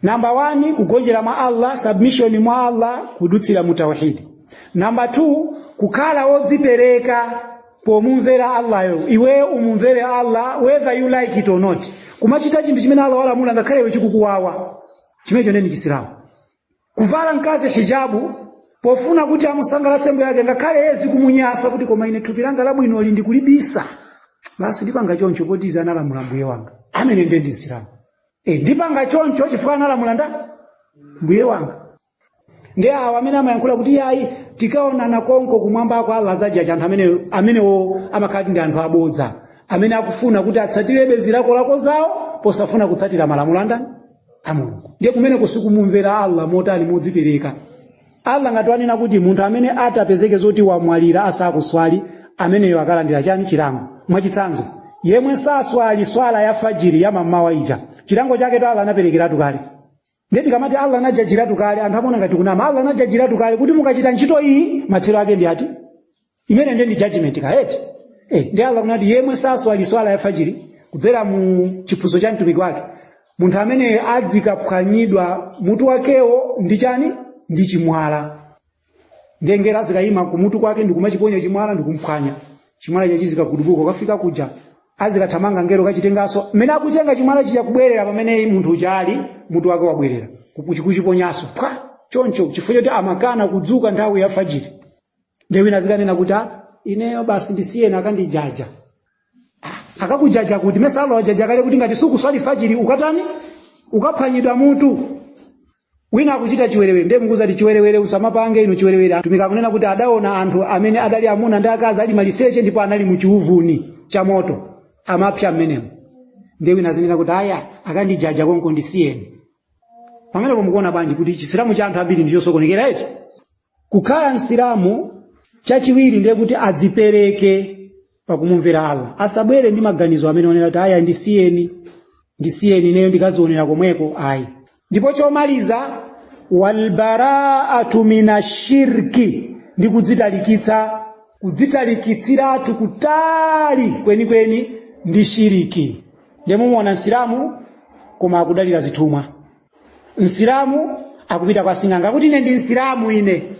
namba 1 kugonjera mwa Allah, submission mwa Allah kudutsira mu tauhidi. Namba 2 kukhala odzipereka pomumvera Allahyo. Iwe umumvere Allah whether you like it or not, kumachita chinthu chimene Allah walamula ngakhale iwe chikukuwawa, chimenecho ndiye Chisilamu. Kuvala mkazi hijabu pofuna kuti amusangalatse mbuye wake ngakhale yeye zikumunyasa kuti koma ine thupi langa labwinoli ndikulibisa, basi ndipanga choncho poti izi analamula mbuye wanga, amene ndiye ndi Msilamu. Ndipanga choncho chifukwa analamula nda mbuye wanga. Ndi awo amene amayankhula kuti yayi tikaonana konko kumwambako Allah azajaja anthu amenewo amakhala ndi anthu abodza amene akufuna kuti atsatirebe zilakolako zawo posafuna kutsatira malamulo andani? A Mulungu. Ndiye kumene kusikumumvera Allah motani? Modzipereka. Allah ngati wanena kuti munthu amene atapezeke zoti wamwalira asakuswali, ameneyo akalandira chani? Chilango. Mwachitsanzo, yemwe saswali swala ya fajiri ya mammawa ija, chilango chake to Allah anaperekeratu kale. Ndiye tikamati Allah anajajiratu kale, anthu amaona ngati kunama. Allah anajajiratu kale kuti mukachita ntchito iyi mathero ake ndi ati, imene ndiye ndi judgment kaeti. Ndi Allah kunati yemwe saswali swala ya fajiri kudzera mu chiphunzitso cha mtumiki wake, munthu amene adzikaphwanyidwa mutu wakewo ndi chani? Ndi chimwala. Ndiye ngelo azikayima kumutu kwake ndikumachiponya chimwala ndikumphwanya chimwala chachizikagudubuka kafika kuja, azikathamanga ngelo kachitenganso, mmene akuchenga chimwala chija kubwerera pamene munthu uja ali, mutu wake wabwerera kuchiponyanso phwa choncho, chifukwa choti amakana kudzuka nthawi ya fajiri. Ndiye wina azikanena kuti ineyo basi ndisiyeni akandijaja. Akakujaja kuti mesa Allah wajaja kale kuti ngati sukuswali fajiri ukatani? Ukaphwanyidwa mutu. Wina akuchita chiwerewere, ndiye mukuza ti chiwerewere usamapange inu chiwerewere. Mtumiki akunena kuti adaona anthu amene adali amuna ndi akazi ali maliseche ndipo anali muchiuvuni cha moto amapsa mmenemo. Ndiye wina azinena kuti aya akandijaja konko ndisiyeni. Pamenepo mukuona bwanji kuti Chisilamu cha anthu ambiri ndi chosokonekera eti? Kukhala msilamu chachiwiri ndiye kuti adzipereke pakumumvera Allah, asabwere ndi maganizo amene onena kuti aya ndisiyeni, ndisiyeni ineyo ndikazionera komweko, ayi. Ndipo chomaliza, walbaraatu minashirki, ndi kudzitalikitsa, kudzitalikitsiratu kutali kwenikweni ndi shiriki. Ndiye mumuona msilamu koma akudalira zithumwa, msilamu akupita kwa sing'anga kuti ine ndi msilamu ine.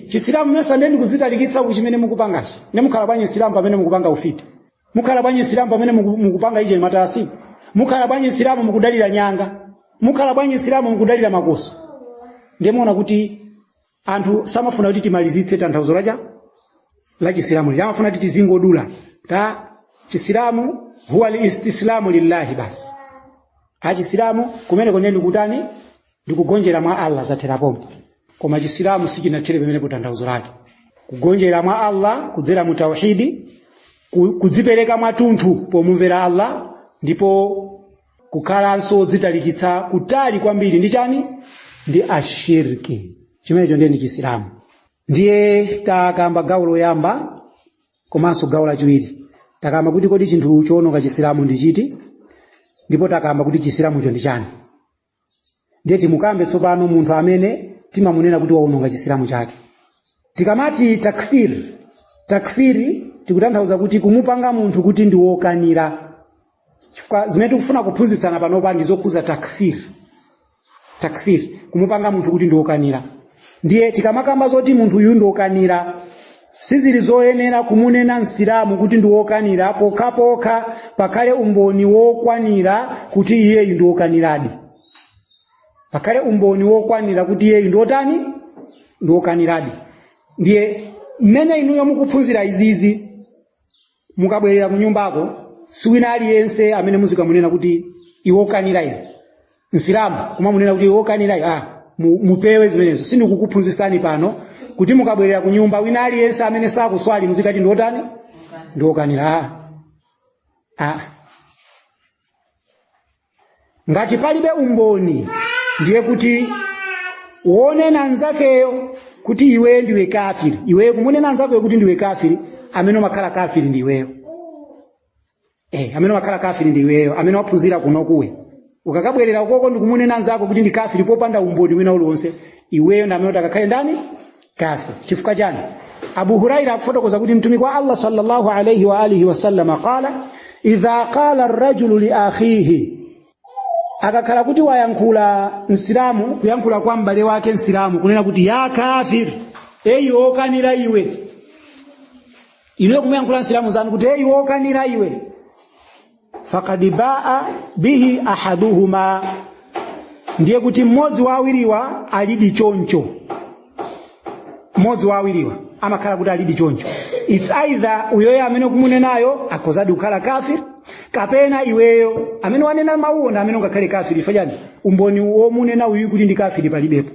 Chisilamu mesa ndiye ndikudzitalikitsa ku chimene mukupangachi. Ndiye mukhala bwanji msilamu pamene mukupanga ufiti? Mukhala bwanji msilamu pamene mukupanga ije matalasimu? Mukhala bwanji msilamu mukudalira nyanga? Mukhala bwanji msilamu mukudalira makoso? Ndiye muona kuti anthu samafuna kuti timalizitse tanthauzo lacha la chisilamu, amafuna kuti tizingodula ta chisilamu huwa listislamu lillahi basi. Achisilamu kumene konye ndikutani, ndikugonjera mwa Allah, zathera pompo. Koma chisilamu sichinathere pamenepo tanthauzo lake. Kugonjera mwa Allah kudzera mu tauhidi, kudzipereka mwatunthu pomumvera Allah, ndipo kukhalanso odzitalikitsa kutali kwambiri ndi chani? Ndi ashirki. Chimenecho ndiye ndi chisilamu. Ndiye takamba gawo loyamba komanso gawo lachiwiri. Takamba kuti kodi chinthu choononga chisilamu ndi chiti, ndipo takamba kuti chisilamucho ndi chani. Ndiye timukambe tsopano munthu amene timamunena kuti waononga chisilamu chake. Tikamati takfir, takfiri tikutanthauza kuti kumupanga munthu kuti ndi wokanira, chifukwa zimene tikufuna kuphunzitsana panopa ndi zokhuza takfir. Takfir, kumupanga munthu kuti ndi wokanira. Ndiye tikamakamba zoti munthu uyu ndi wokanira, sizili zoyenera kumunena msilamu kuti ndi wokanira pokhapokha pakhale umboni wokwanira kuti iyeyu ndi wokaniradi. Pakhale umboni wokwanira kuti iyeyu ndi wotani? Ndi wokaniradi. Ndiye mmene inuyo mukuphunzira izizi, mukabwerera ku nyumbako, si wina aliyense amene muzikamunena kuti iwe wokanira iwe. Msilamu kumamunena kuti iwe wokanira iwe, mupewe zimenezo. Sindikukuphunzitsani pano kuti mukabwerera ku nyumba wina aliyense amene sakuswali muzikati ndi wotani? Ndi wokanira. Ngati palibe umboni, ndiye kuti wonena nzakeyo kuti iwe ndiwe kafiri, iwe kumunena nzakeyo kuti ndiwe kafiri, amene umakhala kafiri ndi iweyo. Amene umakhala kafiri ndi iweyo, amene waphunzira kuno kuwe. Ukakabwerera ukoko ndikumunena nzako kuti ndi kafiri popanda umboni wina uliwonse, iweyo ndi amene utakakhale ndani? Kafiri. Chifukwa chani? Abu Huraira akufotokoza kuti mtumiki wa Allah sallallahu alayhi wa alihi wasallam qala idha qala ar-rajulu li akhihi, akakhala kuti wayankhula msilamu, kuyankhula kwa m'bale wake msilamu kunena kuti ya kafir, eyi wokanira iwe. Inuyo kumuyankhula msilamu zanu kuti eyi wokanira iwe, faqad baa bihi ahaduhuma, ndiye kuti mmodzi wa awiriwa alidi choncho. Mmodzi wa awiriwa amakhala kuti alidi choncho. It's either uyoyo amene ukumunenayo akhozadi kukhala kafir, kapena iweyo amene wanena mawuwo ndi amene ungakhale kafiri. Chifukwa chani? Umboni womunena uyu kuti ndi kafiri palibepo.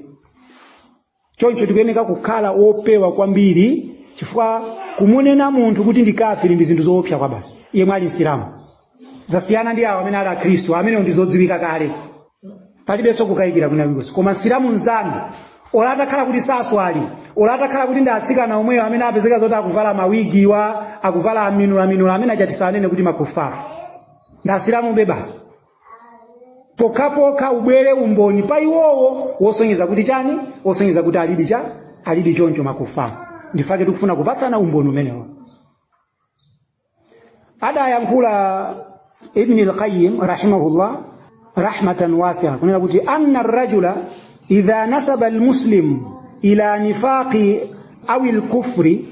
Choncho tikuyeneka kukhala opewa kwambiri, chifukwa kumunena munthu kuti ndi kafiri ndi zinthu zoopsa kwa basi. Iye mwali msilamu, zasiyana ndi awo amene ali akhristu, amene ndi zodziwika kale, palibenso kukayikira kwina kulikonse. Koma msilamu mnzanu, ola atakhala kuti saswali, ola atakhala kuti ndi atsikana omweyo amene apezeka zoti akuvala mawigiwa, akuvala aminulaminula, amene achatisanene kuti makufaru, ndi asilamu be basi. Pokhapokha ubwere umboni pa iwowo wosonyeza kuti chani? Wosonyeza kuti alidi cha alidi choncho makufaru. Ndifake tikufuna kupatsana umboni umenewo. Adayankhula Ibn al-Qayyim rahimahullah rahmatan wasi'a kunena kuti anna ar-rajula idha nasaba al-muslim ila nifaqi aw al-kufri,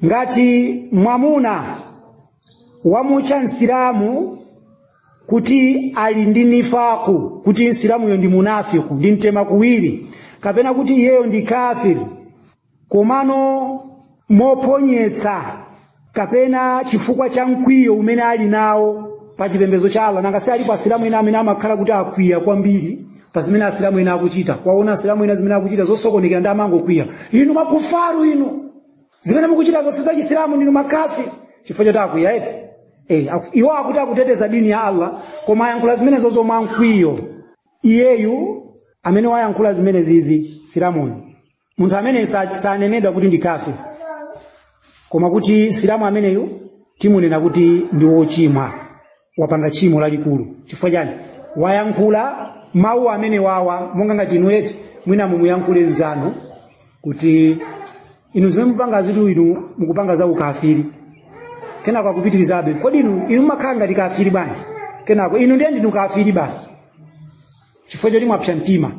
ngati mwamuna wamutcha msilamu kuti ali ndi nifaku, kuti msilamuyo ndi munafiku, ndi mtema kuwiri, kapena kuti iyeyo ndi kafiri, komano moponyetsa kapena chifukwa cha mkwiyo umene ali nawo pa chipembedzo cha Allah. Nanga si alipo asilamu ena amene amakhala kuti akwiya kwambiri pa zimene asilamu ena akuchita, waona asilamu ena zimene akuchita zosokonekera ndi amangokwiya, inu makufaru inu, zimene mukuchita zonse za chisilamu ndinu makafi, chifukwa choti akwiya eti. Iwo akuti akuteteza dini ya Allah, koma ayankhula zimenezo zomwe mkwiyo. Iyeyu amene wayankhula zimene zizi silamuyo Munthu ameneyu sanenedwa kuti ndi kafiri, koma kuti Msilamu ameneyu timunena kuti ndi wochimwa, wapanga tchimo lalikulu. Chifukwa chani? Wayankhula mawu amene wawa, monga ngati inu eti mwina mumuyankhule nzanu kuti inu zimene mupanga zitu inu mukupanga za ukafiri, kenako akupitirizabe, kodi inu mumakhala ngati kafiri bwanji? Kenako inu ndiye ndinu kafiri basi, chifukwa choti mwapsa mtima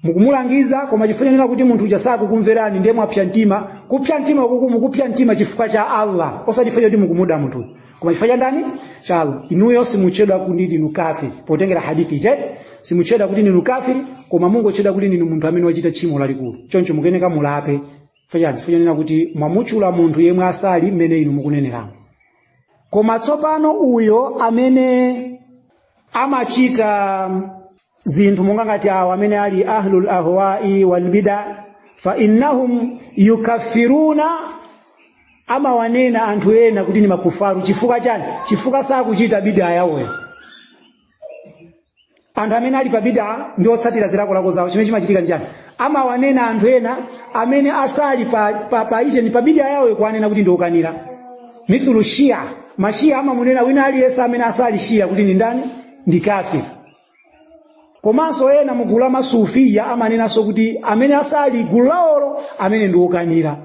mukumulangiza, koma chifukwa chonena kuti munthu uja sakukumverani ndiye mwapsa mtima. Kupsa mtima ukuku mukupsa mtima chifukwa cha Allah, osati chifukwa choti mukumuda munthu, koma chifukwa cha ndani? Cha Allah. Inuyo simutchedwa kuti ndinu kafiri potengera hadithi ija, simutchedwa kuti ndinu kafiri, koma mungotchedwa kuti ndinu munthu amene wachita tchimo lalikulu. Choncho mukuyeneka mulape. Chifukwa chani? Chifukwa chonena kuti mwamutchula munthu yemwe asali mmene inu mukuneneramo. Koma tsopano uyo amene amachita zinthu monga ngati awo amene ali ahlul ahwai wal bida, fa innahum yukaffiruna, amawanena anthu ena kuti ni makufaru. Chifukwa chani? Chifukwa sakuchita bida yawoyo. Anthu amene ali pa bida ndi otsatira zilakolako zawo, chimene chimachitika ndi chani? Amawanena anthu ena amene asali pa icheni pa bida yawoyo, kuwanena kuti ndi okanira. Mithulu Shia, Mashia amamunena wina aliyense amene asali Shia kuti ndi ndani? Ndi kafiri. Komanso ena mugulu la masufiya amanenanso kuti amene asali gulu lawolo amene ndi okanira,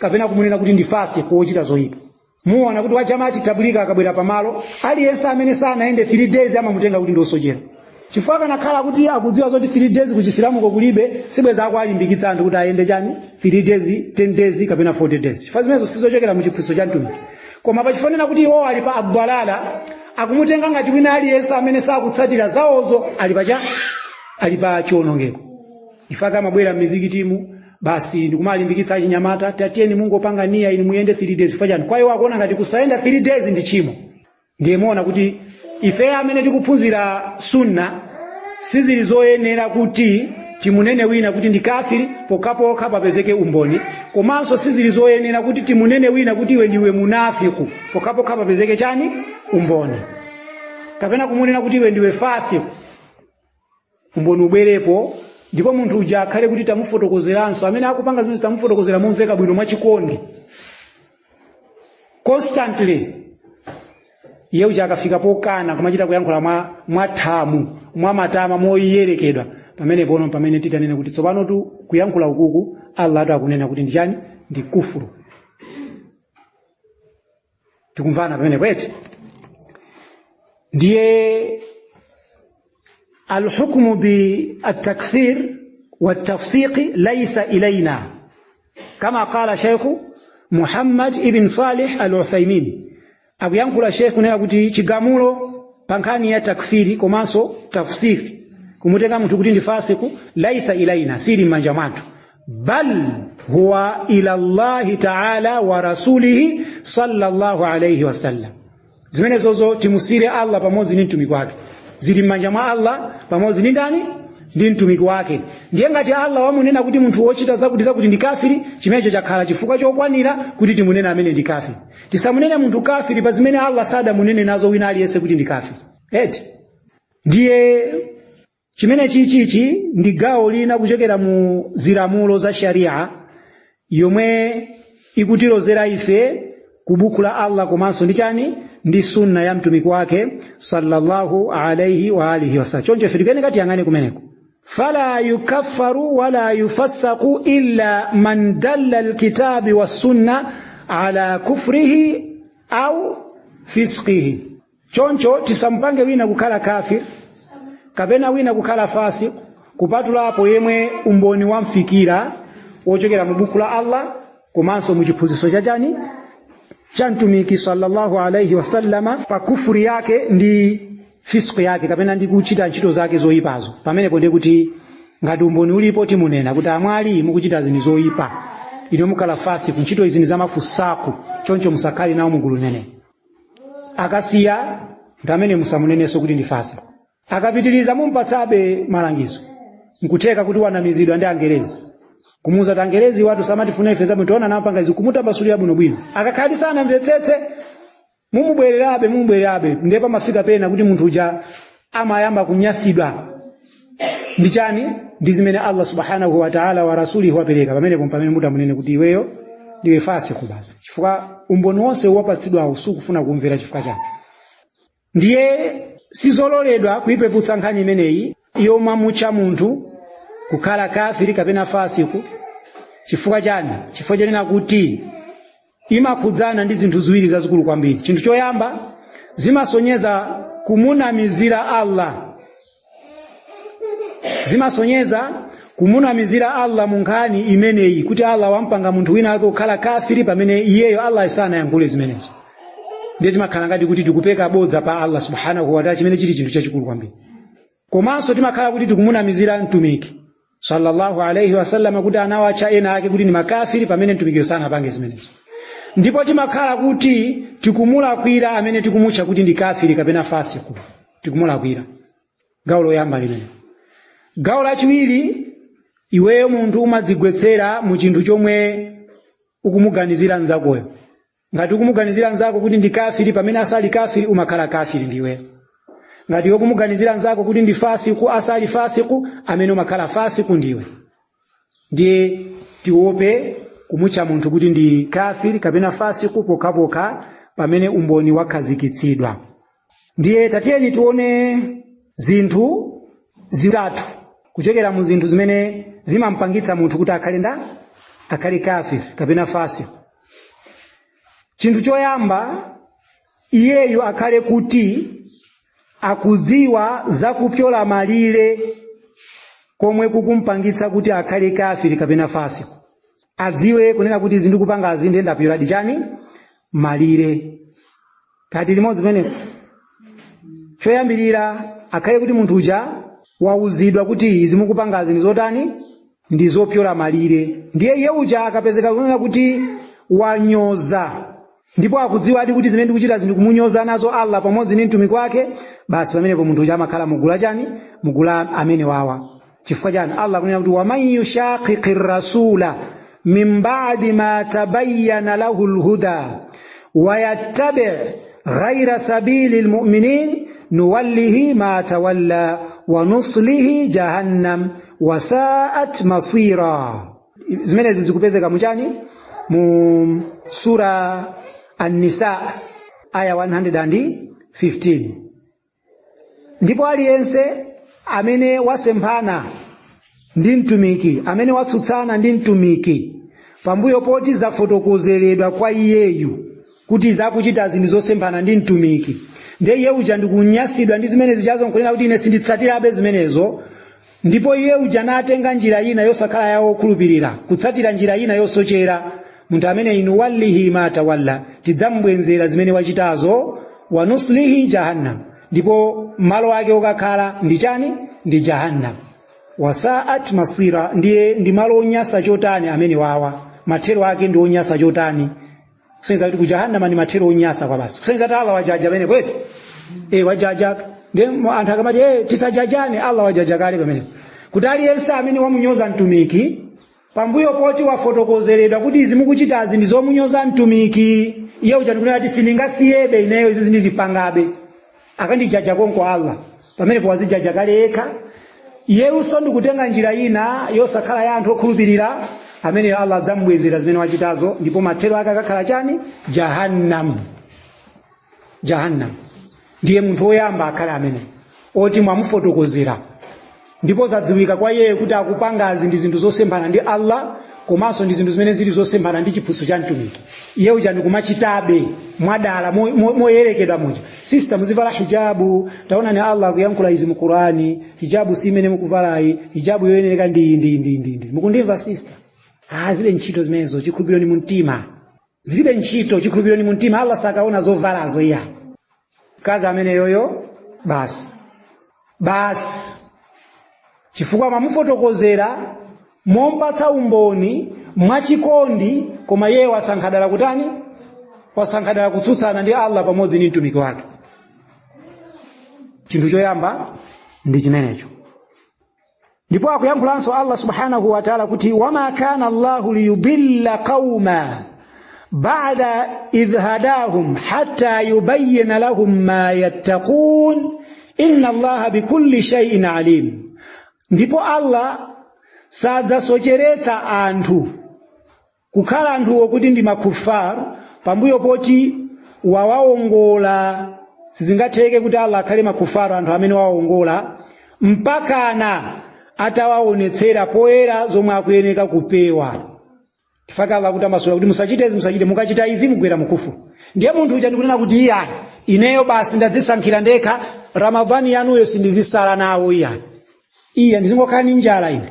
kapena kumunena kuti ndi fasik, wochita zoyipa. Muona kuti wa Jamaati Tablighi akabwera pamalo, aliyense amene sanayende 3 days amamutenga kuti ndi osochera, chifukwa akanakhala kuti akudziwa zoti 3 days ku Chisilamuko kulibe, sibweza akualimbikitsa anthu kuti ayende chani 3 days, 10 days kapena 40 days, chifukwa zimenezo sizochokera mu chiphunzitso cha Mtumiki. Koma pachifonena kuti iwo ali pa adwalala, akumutenga ngati wina aliyense amene sakutsatira zawozo ali pa cha ali pa chiwonongeko. Ifaka amabwera m'mizikitimu basi ndikumalimbikitsa achinyamata, tatiyeni mungopanga niya inu muyende 3 days. Chifukwa chani? Kwa iwo akuona ngati kusayenda 3 days ndi tchimo. Ndiye muona kuti ife amene tikuphunzira sunna sizili zoyenera kuti timunene wina kuti ndi kafiri pokhapokha papezeke umboni, komanso sizili zoyenera kuti timunene wina kuti iwe ndiwe munafiku pokhapokha papezeke chani? Umboni. Kapena kumunena kuti iwe ndiwe fasiku, umboni ubwerepo, ndipo munthu uja akhale kuti tamufotokozeranso amene akupanga zimene tamufotokozera momveka bwino mwachikondi constantly. Iye uja akafika pokana kumachita kuyankhula mwa thamu, mwa matama, moyerekedwa, pamene pono pamene titanene kuti tsopano tu kuyankhula ukuku Allah atu akunena kuti ndi chani? Ndi kufuru. Tikumvana pamene kweti? Ndiye alhukmu bi atakfir watafsiqi laisa ilaina, kama qala Sheikhu Muhammad ibn Salih al-Uthaymin. Akuyankhula Sheikh kunena kuti chigamulo pa nkhani ya takfiri komanso tafsiri, kumutenga munthu kuti ndi fasiku, laisa ilaina, sili m'manja mwathu, bal huwa ila Allahi ta'ala wa rasulihi sallallahu alayhi wasallam. Zimenezozo timusire Allah pamodzi ndi mtumiki wake, zili m'manja mwa Allah pamodzi ndi ndani? Ndi mtumiki wake. Ndiye ngati Allah wamunena kuti munthu wochita zakuti zakuti ndi kafiri, chimenecho chakhala chifukwa chokwanira kuti timunene amene ndi kafiri. Tisamunene munthu kafiri pa zimene Allah sadamunene nazo wina aliyense kuti ndi kafiri, eti? Ndiye chimene chichichi ndi gawo lina kuchokera mu zilamulo za sharia yomwe ikutilozera ife ku buku la Allah komanso ndi chani? Ndi sunna ya mtumiki wake sallallahu alayhi wa alihi wasallam. Choncho ife tikuyeneka tiyang'ane kumeneko. Fala yukaffaru wala yufassaku illa man dalla alkitabi wassunna ala kufrihi au fisqihi. Choncho tisampange wina kukhala kafir kapena wina kukhala fasik, kupatulapo yemwe umboni wamfikira wochokera mu buku la Allah komanso mu chiphunzitso cha chani? Cha mtumiki sallallahu alaihi wasallama, pa kufuri yake ndi fisiki yake kapena ndi kuchita ntchito zake zoyipazo. Pamenepo ndiye kuti ngati umboni ulipo timunena kuti amwali mukuchita zinthu zoyipa, ino mukhala fasiku, ntchito izi ndi zamafusaku, choncho musakhale nawo mugulu limeneli. Akasiya ndi amene musamunenenso kuti ndi fasik. Akapitiriza mumpatsabe malangizo. Nkutheka kuti wanamizidwa ndi Angerezi, kumuuza kuti Angerezi watu samatifuna ife zabwino, tiona napanga izi, kumutambasulira bwinobwino. Akakhala sanamvetsetse, mumubwererabe, mumubwererabe. Ndiye pamafika pena kuti munthu uja amayamba kunyasidwa. Ndi chani? Ndi zimene Allah subhanahu wa ta'ala wa rasulihi wapereka. Pamenepo pamene mutamunene kuti iweyo ndiwe fasiku basi, chifukwa umboni wonse wapatsidwawo sukufuna kumvera. Chifukwa chani? Ndiye sizololedwa kuipeputsa nkhani imeneyi yomamutcha munthu kukhala kafiri kapena fasiku. Chifukwa chani? Chifukwa chonena kuti imakhudzana ndi zinthu ziwiri zazikulu kwambiri. Chinthu choyamba, zimasonyeza kumunamizira Allah, zimasonyeza kumunamizira Allah mu nkhani imeneyi, kuti Allah wampanga munthu wina wake kukhala kafiri pamene iyeyo Allah sanayankhule zimenezo. Ndiye timakhala ngati kuti tikupeka bodza pa Allah subhanahu wa ta'ala, chimene chili chinthu chachikulu kwambiri. Komanso timakhala kuti tikumunamizira Mtumiki sallallahu alaihi wasallam, kuti anawatcha ena ake kuti ni makafiri pamene Mtumikiyo sanapange zimenezo. Ndipo timakhala kuti tikumulakwira amene tikumutcha kuti ndi kafiri kapena fasiku, tikumulakwira. Gawo loyamba limene. Gawo lachiwiri, iweyo munthu umadzigwetsera mu chinthu chomwe ukumuganizira mnzakoyo. Ngati ukumuganizira mnzako kuti ndi kafiri pamene asali kafiri, umakhala kafiri ndiwe. Ngati ukumuganizira mnzako kuti ndi fasiku asali fasiku, amene umakhala fasiku ndiwe. Ndiye tiope kumutcha munthu kuti ndi kafiri kapena fasiku pokhapokha pamene umboni wakhazikitsidwa. Ndiye tatiyeni tione zinthu zitatu kuchokera mu zinthu zimene zimampangitsa munthu kuti akhale nda akhale kafiri kapena fasiku. Chinthu choyamba, iyeyo akhale kuti akudziwa zakupyola malire komwe kukumpangitsa kuti akhale kafiri kapena fasiku. Adziwe kunena kuti izi ndikupangazi ndiye ndapyoladi chani? Malire. Kati limodzi pamenepo. Choyambirira, akhale kuti munthu uja wauzidwa kuti izi mukupangazi ndi zotani? Ndi zopyola malire. Ndiye iye uja akapezeka kunena kuti wanyoza, ndipo akudziwadi kuti zimene ndikuchita ndikumunyoza nazo Allah pamodzi ndi mtumiki wake, basi, pamenepo munthu uja amakhala mugula chani? Mugula amene wawa. Chifukwa chani? Allah akunena kuti waman yushaqiqi rasula min ba'di ma tabayyana lahu lhuda wayattabi ghaira sabili lmuminin nuwallihi ma tawalla wa nuslihi jahannam wasaat masira. Zimenezi zikupezeka muchani? Mu sura An-Nisa aya 115. Ndipo aliyense amene wasemphana ndi Mtumiki, amene watsutsana ndi Mtumiki pambuyo poti zafotokozeredwa kwa iyeyu kuti zakuchita ndi zosemphana ndi Mtumiki, ndiye iye uja ndikunyasidwa ndi zimene zichazo, nkunena kuti ine sinditsatirabe zimenezo, ndipo iye uja natenga njira ina yosakhala yawo okhulupirira, kutsatira njira ina yosochera, munthu amene nuwallihi ma tawalla, tidzamubwenzera zimene wachitazo, wa nuslihi jahannam, ndipo malo ake okakhala ndi chani? Ndi jahannam. Wasaat masira, ndiye ndi malo onyasa chotani amene wawa, mathero ake ndi onyasa chotani. Kusonyeza kuti ku jahannama ndi mathero onyasa kwa basi. Kusonyeza kuti Allah wajaja pamene kwetu, wajaja. Ndiye anthu akamati tisajajane, Allah wajaja kale pamenepo, kuti aliyense amene wamunyoza Mtumiki pambuyo poti wafotokozeredwa kuti izi mukuchitazi ndi zomunyoza Mtumiki, iye uja ndikunena kuti sindingasiyebe ineyo, izi ndizipangabe, akandijaja konko Allah, pamenepo wazijaja kale yekha. Iyeunso ndikutenga njira ina yosakhala ya anthu okhulupirira, ameneyo Allah adzamubwezera zimene wachitazo, ndipo mathero ake akakhala chani? Jahannam, jahannam. Ndiye munthu woyamba akhale amene oti mwamufotokozera ndipo zadziwika kwa iyeyo kuti akupangazi ndi zinthu zosemphana ndi Allah komanso ndi zinthu zimene zili zosemphana ndi chiphunzitso cha Mtumiki, iye uja ndikumachitabe mwadala, moyerekedwa muja. Sister, muzivala hijabu, taonani Allah akuyankhula izi mu Qurani, hijabu si imene mukuvalayi, hijabu yoyenereka ndi ndi ndi ndi ndi. Mukundimva, sister? Ah, zilibe ntchito zimenezo, chikhulupiriro ni mumtima. Zilibe ntchito, chikhulupiriro ni mumtima. Allah sakaona zovalazo iya. Mkazi amene yoyo basi basi, chifukwa mamufotokozera mompatsa umboni mwachikondi, koma iye wasankha dala kutani? Wasankha dala kutsutsana ndi Allah pamodzi ndi mtumiki wake. Chinthu choyamba ndi chimenecho. Ndipo akuyankhulanso Allah subhanahu wa ta'ala kuti wama kana Allahu liyudilla qauma ba'da idh hadahum hatta yubayyina lahum ma yattaqun inna Allaha bikulli shay'in alim. Ndipo Allah sadzasocheretsa anthu kukhala anthuwo kuti ndi makufar pambuyo poti wawawongola. Sizingatheke kuti Allah akhale makufaru anthu amene wawawongola mpakana atawaonetsera poyera zomwe akuyeneka kupewa. Chifukwa Allah akutambasula kuti musachite izi, musachite, mukachita izi mugwera mukufuru. Ndiye munthu uja ndikunena kuti iyayi, ineyo basi ndadzisankhira ndekha, Ramadhani yanuyo sindizisala nawo iyayi, iya ndizingokhala ndi njala ine.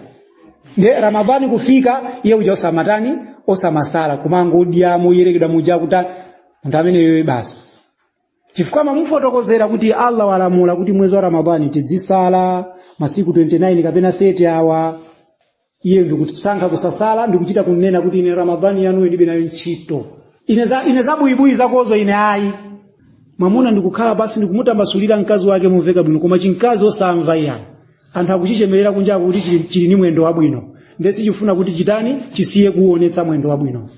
Ndiye Ramadhani kufika iye uja osamatani, osamasala, kumangodya moyerekedwa muja kutani, munthu ameneyoyo basi. Chifukwa mamufotokozera kuti Allah walamula kuti mwezi wa Ramadhani tidzisala masiku 29 kapena 30 awa, iye ndikusankha kusasala, ndikuchita kunena kuti ine Ramadhani yanuyo ndibe nayo ntchito, ine zabuyibuyi zakozo ine ayi. Mwamuna ndikukhala basi ndikumutambasulira mkazi wake mumveka bwino, koma chimkazi osamva iyayi. Anthu akuchichemerera kunja kuti chili ni mwendo wabwino, ndiye sichifuna kuti chitani, chisiye kuonetsa mwendo wabwino.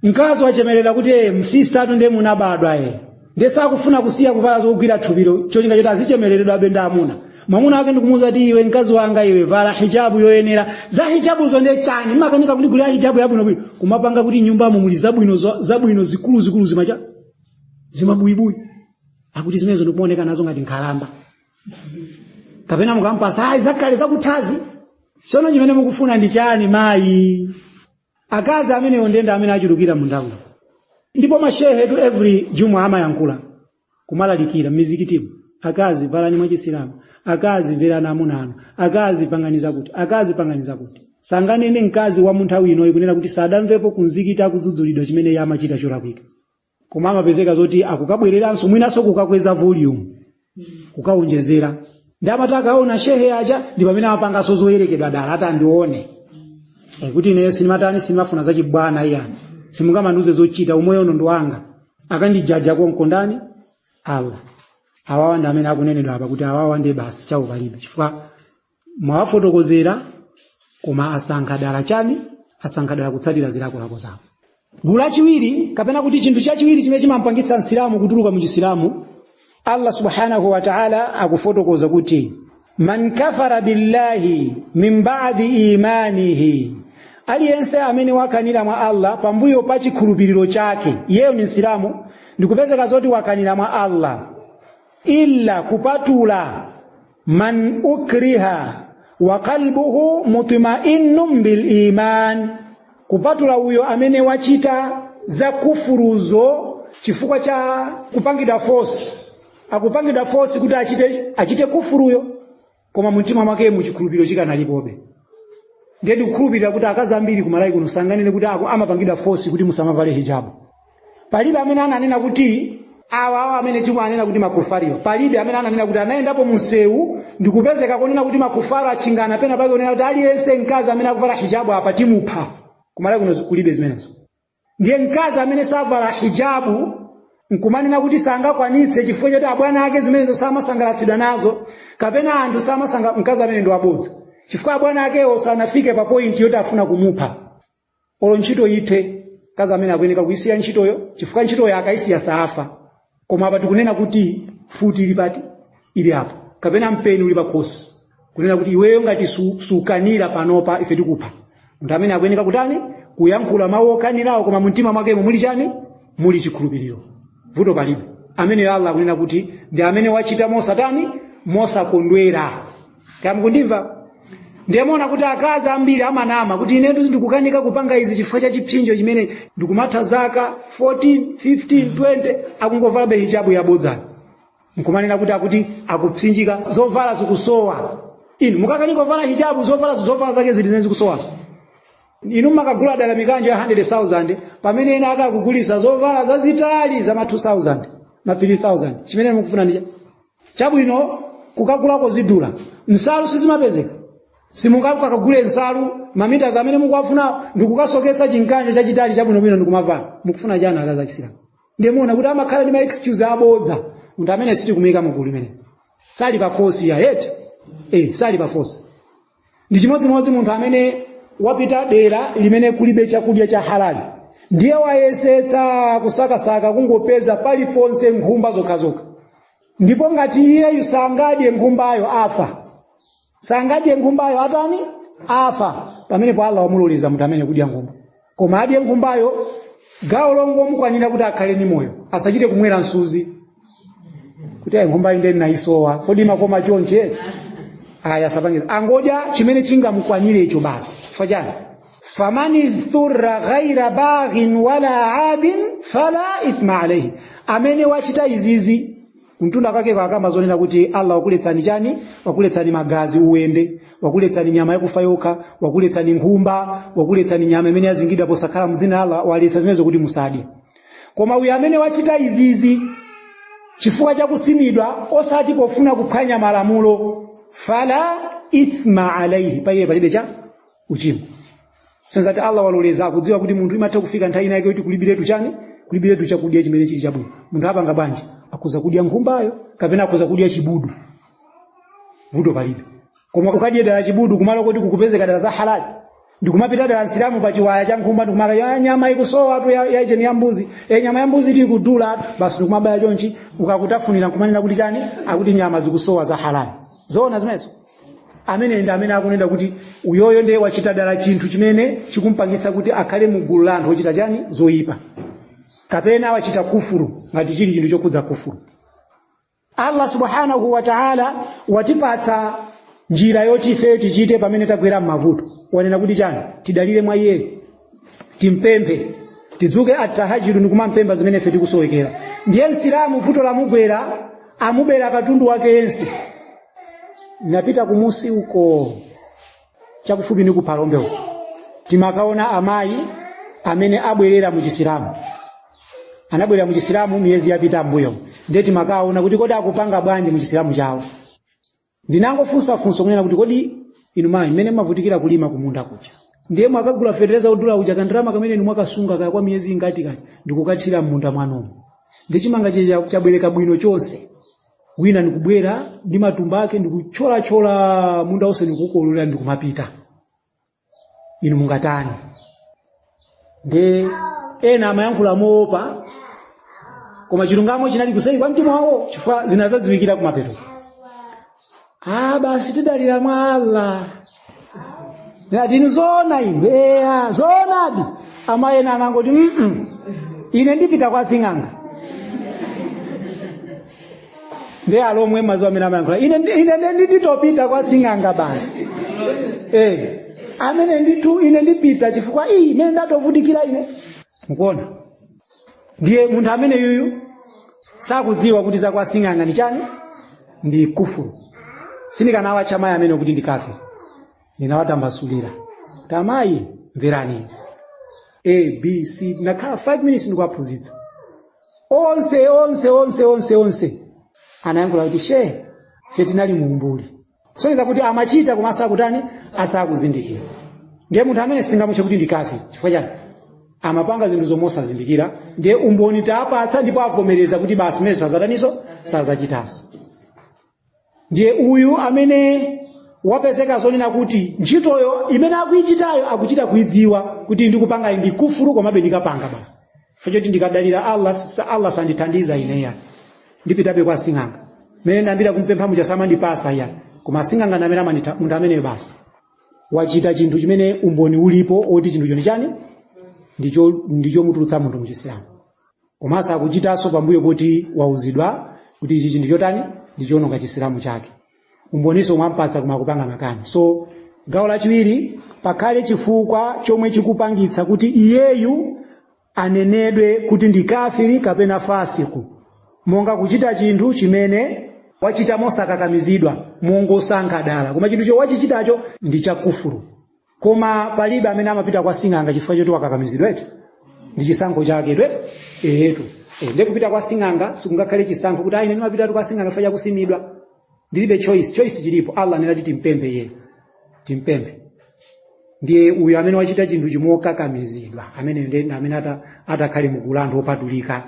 Mkazi wachemerera kuti msistatu ndiye munabadwa ndiye sakufuna kusiya kuvala zogwira thupiro, cholinga choti azichemereredwa abe ndi amuna. Mwamuna wake ndikumuwuza kuti iwe mkazi wanga iwe vala hijabu yoyenera. Za hijabuzo ndiye chani, makanika kundigulira hijabu yabwinobwino, kumapanga kuti nyumbamo muli zabwino zabwino zikuluzikulu zimacha zimabuyibuyi, akuti zimenezo ndikumaoneka nazo ngati nkhalamba. Kapena mukampasa ayi zakale zakuthazi. Tsono chimene mukufuna ndi chani mayi? Akazi amenewo ndenda amene achulukira mu nthawi. Ndipo mashehe tu every juma amayankhula kumalalikira m'mizikitimu, akazi valani mwachisilamu, akazi mverani amuna anu, akazi panganiza kuti, akazi panganiza kuti. Sanganene mkazi wa munthawi inoyi kunena kuti sadamvepo kumzikiti akudzudzulidwa chimene iye amachita cholakwika, koma amapezeka zoti akukabwereranso mwinanso kukakweza volume kukawonjezera, ndi amati akaona shehe aja ndi pamene amapanganso zoyerekedwa dala ati andione kuti ineyo sinimatani, sinimafuna zachibwana iyani, simungamandiuze zochita, umoyo uno ndi wanga, akandijaja konko ndani? Allah. Awawa ndi amene akunenedwa apa kuti awawa ndiye basi chawo palibe, chifukwa mwawafotokozera koma asankha dala chani, asankha dala kutsatira zilakolako zawo. Gulu lachiwiri kapena kuti chinthu chachiwiri chimene chimampangitsa msilamu kutuluka mu chisilamu, Allah subhanahu wa ta'ala akufotokoza kuti man kafara billahi min ba'di imanihi, aliyense amene wakanira mwa Allah pambuyo pa chikhulupiriro chake, iyeyo ni msilamu ndikupezeka zoti wakanira mwa Allah, illa kupatula man ukriha wa qalbuhu mutma'innun bil iman, kupatula uyo amene wachita za kufuruzo chifukwa cha kupangidwa force, akupangidwa force kuti achite kufuruyo, koma mumtima mwake muchikhulupiriro chikanalipobe. Ndiye ndikukhulupirira kuti akazi ambiri kumalawi kuno sanganene kuti amapangidwa force kuti musamavale hijabu. Palibe amene ananena kuti awa amene chimwe anena kuti makufariyo, palibe amene ananena kuti anayendapo munsewu ndikupezeka kunena kuti makufaro achingana pena pake kunena kuti aliyense mkazi amene akuvala hijabu apa timupha. Kumalawi kuno kulibe zimenezo. Ndiye mkazi amene savala hijabu nkumanena kuti sangakwanitse chifukwa choti abwana ake zimenezo samasangalatsidwa nazo, kapena anthu samasanga, mkazi amene ndi wabodza, chifukwa abwana akewo sanafike pa point yoti afuna kumupha. Olo ntchito ithe, mkazi amene akuyeneka kuisiya ntchitoyo, chifukwa ntchitoyo akaisiya saafa. Koma apa tikunena kuti futi ili pati, ili apo, kapena mpeni uli pakhosi, kunena kuti iweyo ngati sukanira panopa ife tikupha. Munthu amene akuyeneka kutani, kuyankhula mawu okanirawo, koma mumtima mwakemo muli chani, muli chikhulupiriro, vuto palibe. Ameneyo Allah akunena kuti ndi amene wachita mosatani, mosakondwera. Kaya mukundimva? Ndiye muona kuti akazi ambiri amanama kuti ine ndikukanika kupanga izi chifukwa cha chipsinjo chimene ndikumatha zaka 14, 15, 20 akungovalabe hijabu yabodza, nkumanena kuti akuti akupsinjika, zovala zikusowa. Inu mukakanika kuvala hijabu, zovala zake zili zikusowazo. Inu mmakagula dala mikanjo ya 100,000 pamene ena akakugulisa zovala zazitali za ma 2,000 ma 3,000. Chimene mukufuna ndi chabwino kukagulako zidula, nsalu sizimapezeka, simungakagule nsalu mamita amene mukuwafuna ndikukasoketsa chinkanjo chachitali chabwinobwino ndikumavala. Mukufuna chani akazi achisilamu? Ndiye muona kuti amakhala ndi ma excuse abodza. Munthu amene sitikumuyika mugulu limene sali pa force ya yet, sali pa force. Ndi chimodzimodzi munthu amene wapita dera limene kulibe chakudya cha halali, ndiye wayesetsa kusakasaka kungopeza paliponse nkhumba zokhazokha, ndipo ngati iyeyu sangadye nkhumbayo afa. Sangadye nkhumbayo atani? Afa. Pamenepo Allah wamuloleza munthu amene kudya nkhumba, koma adye nkhumbayo gawo longomukwanira kuti akhale ni moyo, asachite kumwera msuzi kuti ayi, nkhumbayo ndiye nayisowa, kodi makoma chonche? Aya, asapange, angodya chimene chingamukwanire icho basi. Chifukwa chani? Faman idhturra ghaira baghin wala adin fala ithma alayhi. Amene wachita izizi kumtunda kwake akamba zonena kuti Allah wakuletsani chani? Wakuletsani magazi, uwembe, wakuletsani nyama yakufa yokha, wakuletsani nkhumba, wakuletsani nyama imene yazingidwa posakhala mdzina la Allah, waletsa zimenezo kuti musadye. Koma uyu amene wachita izizi chifukwa chakusimidwa, osati pofuna kuphwanya malamulo, fala ithma alaihi, pa iye palibe cha uchimo. Senzati Allah waloleza, akudziwa kuti munthu imatha kufika nthawi inake kuti kulibiretu chani, kulibiretu chakudya chimene chili chabwino. Munthu apanga bwanji? Akuza kudya nkhumbayo kapena akuza kudya chibudu, vuto palibe. Koma ukadye dala chibudu kumalo kuti kukupezeka dala za halali, ndikumapita dala nsilamu pa chiwaya cha nkhumba, ndikumaka ya nyama ikusowa tu ya icheni ya mbuzi, e nyama ya mbuzi tili kudula basi, ndikumabaya chonchi, ukakutafunira nkumanena kuti chani, akuti nyama zikusowa za halali. Zoona zimenezo? Amene ndi amene akunena kuti uyoyo ndiye wachita dala chinthu chimene chikumpangitsa kuti akhale mu gulu la anthu ochita chani, zoyipa, kapena wachita kufuru ngati chili chinthu chokhudza kufuru. Allah subhanahu wa ta'ala watipatsa njira yoti ife tichite pamene tagwera m'mavuto. Wanena kuti chani? Tidalire mwa iye, timpemphe, tidzuke atahajidu ndikumampempha zimene ife tikusowekera. Ndiye msilamu vuto lamugwera, amubera katundu wake yense. Napita kumusi uko chakufupi ndi kuphalombe uko, timakaona amayi amene abwerera mu chisilamu, anabwerera mu chisilamu miyezi yapita mbuyo. Ndiye timakaona kuti kodi akupanga bwanji mu chisilamu chawo. Ndinangofunsa funso kunena kuti kodi inu mayi, mmene mavutikira kulima kumunda kuja, ndiye mwakagula fetereza odula uja, kandalama kamene inu mwakasunga kaya kwa miyezi ingati kaja ndikukathira m'munda mwanomo, ndi chimanga chija chabwereka bwino chonse, wina ndikubwera ndi matumba ake ndikucholachola munda wonse ndikukololera ndikumapita, inu mungatani? Nde ena amayankhula moopa, koma chilungamo chinali kuseri kwa mtima wawo, chifukwa zinazadziwikira kumapeto. Ah, basi tidalira mwa Allah. Ndati inu zoona inu? Eya, zoonadi. Amayi ena anangoti ine ndipita kwa sing'anga. Ndiye alomwe mazuwa amene amayankhula, ine nditopita kwa sing'anga basi, amene ndithu ine ndipita chifukwa iyi imene ndatovutikira ine. Mukuona, ndiye munthu amene yuyu sakudziwa kuti za kwa sing'anga ndi chani, ndi kufuru. Sindikanawatcha mayi amene kuti ndi kafiri, ndinawatambasulira tamayi, mverani izi, A B C, nakhala 5 minutes ndikuwaphunzitsa onse onse onse onse onse. Anayankhula kuti she fe tinali muumbuli, kusonyeza kuti amachita koma asakutani, asakuzindikira. Ndiye munthu amene sitingamutche kuti ndi kafiri. Chifukwa chani? Amapanga zinthu zomwe osazindikira. Ndiye umboni taapatsa ndipo avomereza kuti basi mene sazataniso, sazachitanso. Ndiye uyu amene wapezeka zonena kuti ntchitoyo imene akuichitayo akuchita kuidziwa kuti ndikupanga ndi kufuru, komabe ndikapanga basi choti ndikadalira Allah, Allah sandithandiza ineya, ndipitabe kwa sing'anga, mene ndambira kumpempha muja samandipasa iya, koma sing'anga ndamene amanditha. Munthu ameneyo basi wachita chinthu chimene umboni ulipo oti chinthucho ndi chani, ndichomutulutsa munthu muchisilamu, komanso akuchitanso pambuyo poti wauzidwa kuti ichi chinthu chotani, ndichononga chisilamu chake. Umboniso mwampatsa koma akupanga makani. So gawo lachiwiri, pakhale chifukwa chomwe chikupangitsa kuti iyeyu anenedwe kuti ndi kafiri kapena fasiku, monga kuchita chinthu chimene wachita mosakakamizidwa, mongosankha dala, koma chinthucho wachichitacho ndi chakufuru. Koma palibe amene amapita kwa sing'anga chifukwa choti wakakamizidwa eti, ndi chisankho chake twe etu. Ndiye kupita kwa sing'anga sikungakhale chisankho kuti ayi, ine ndimapitatu kwa sing'anga chifukwa chakusimidwa, ndilibe choice. Choice chilipo, Allah anena kuti timpemphe iye, timpemphe. Ndiye uyu amene wachita chinthu chimokakamizidwa, amene ndiye amene atakhale mugulu anthu opatulika.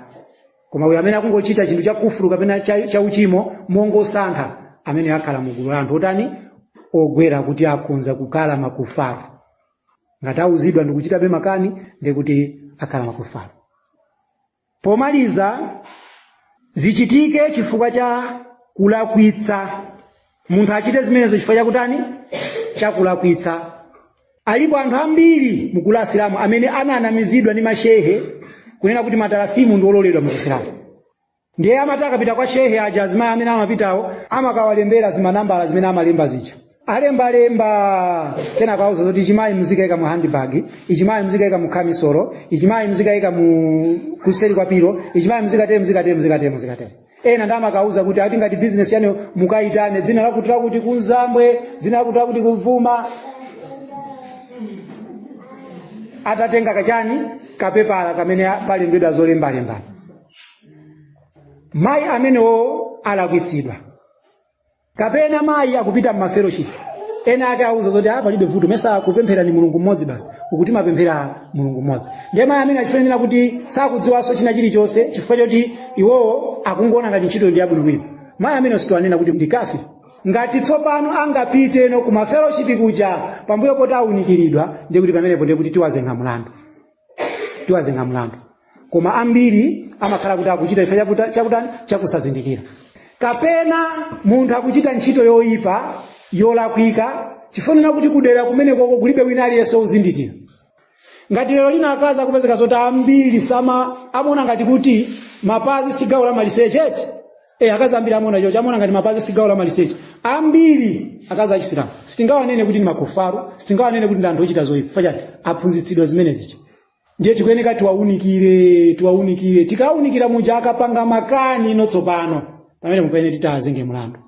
Koma uyu amene akungochita chinthu cha kufuru kapena cha uchimo mongosankha, amene akhala mugulu la anthu otani, ogwera kuti akhonza kukhala makufaru. Ngati auzidwa ndikuchitabe makani, ndiye kuti akhala makufaru. Pomaliza, zichitike chifukwa cha kulakwitsa. Munthu achite zimenezo chifukwa chakutani? Chakulakwitsa. Alipo anthu ambiri mugulu la Asilamu amene ananamizidwa ndi mashehe kunena kuti matalasimu ndi ololedwa mu Chisilamu. Ndiye amati akapita kwa shehe aja, azimayi amene amapitawo amakawalembera zimanambala zimene amalemba zija, alembalemba, kenaka auza zoti ichimayi muzikayika mu handbag, ichimayi muzikayika mu khamisolo, ichimayi muzikayika mu kuseri kwa pilo, ichimayi muzikatere, muzikatere, muzikatere, muzikatere. Ena ndi amakauza kuti ati ngati business yanu mukayitane dzina lakuti lakuti kunzambwe, dzina lakuti lakuti kumvuma, atatenga kachani kapepala kamene palembedwa zolembalemba. Mayi amenewo alakwitsidwa. Kapena mayi akupita m'mafellowship, ena ake auza zoti ah, palibe vuto, mesa kupemphera ni Mulungu mmodzi basi, ukuti mapemphera Mulungu mmodzi. Ndiye mayi amene achifanira kuti sakudziwanso china chilichonse chifukwa choti iwowo akungoona ngati ntchito ndi yabwinobwino. Mayi amene sitiwanena kuti ndi kafiri. Ngati tsopano angapiteno ku mafellowship kuja pambuyo poti awunikiridwa, ndiye kuti pamenepo ndiye kuti tiwazenga mlandu, tiwazenga mlandu. Koma ambiri amakhala kuti akuchita chifukwa chakutani? Chakusazindikira. Kapena munthu akuchita ntchito yoyipa yolakwika chifanira kuti kudera kumenekoko kulibe wina aliyense wozindikira. Ngati lero lina akazi akupezeka zoti ambiri sama amaona ngati kuti mapazi si gawo la maliseche eti. Akazi ambiri amaona chocho, amaona ngati mapazi si gawo la maliseche. Ambiri akazi achisilamu sitingawanene kuti ndi makufaru, sitingawanene kuti ndi anthu ochita zoyipa. Fachani aphunzitsidwa zimene zija. Ndiye tikuyeneka tiwaunikire, tiwaunikire. Tikawunikira muja akapanga makani ino tsopano, pamene mupene titazenge mlandu.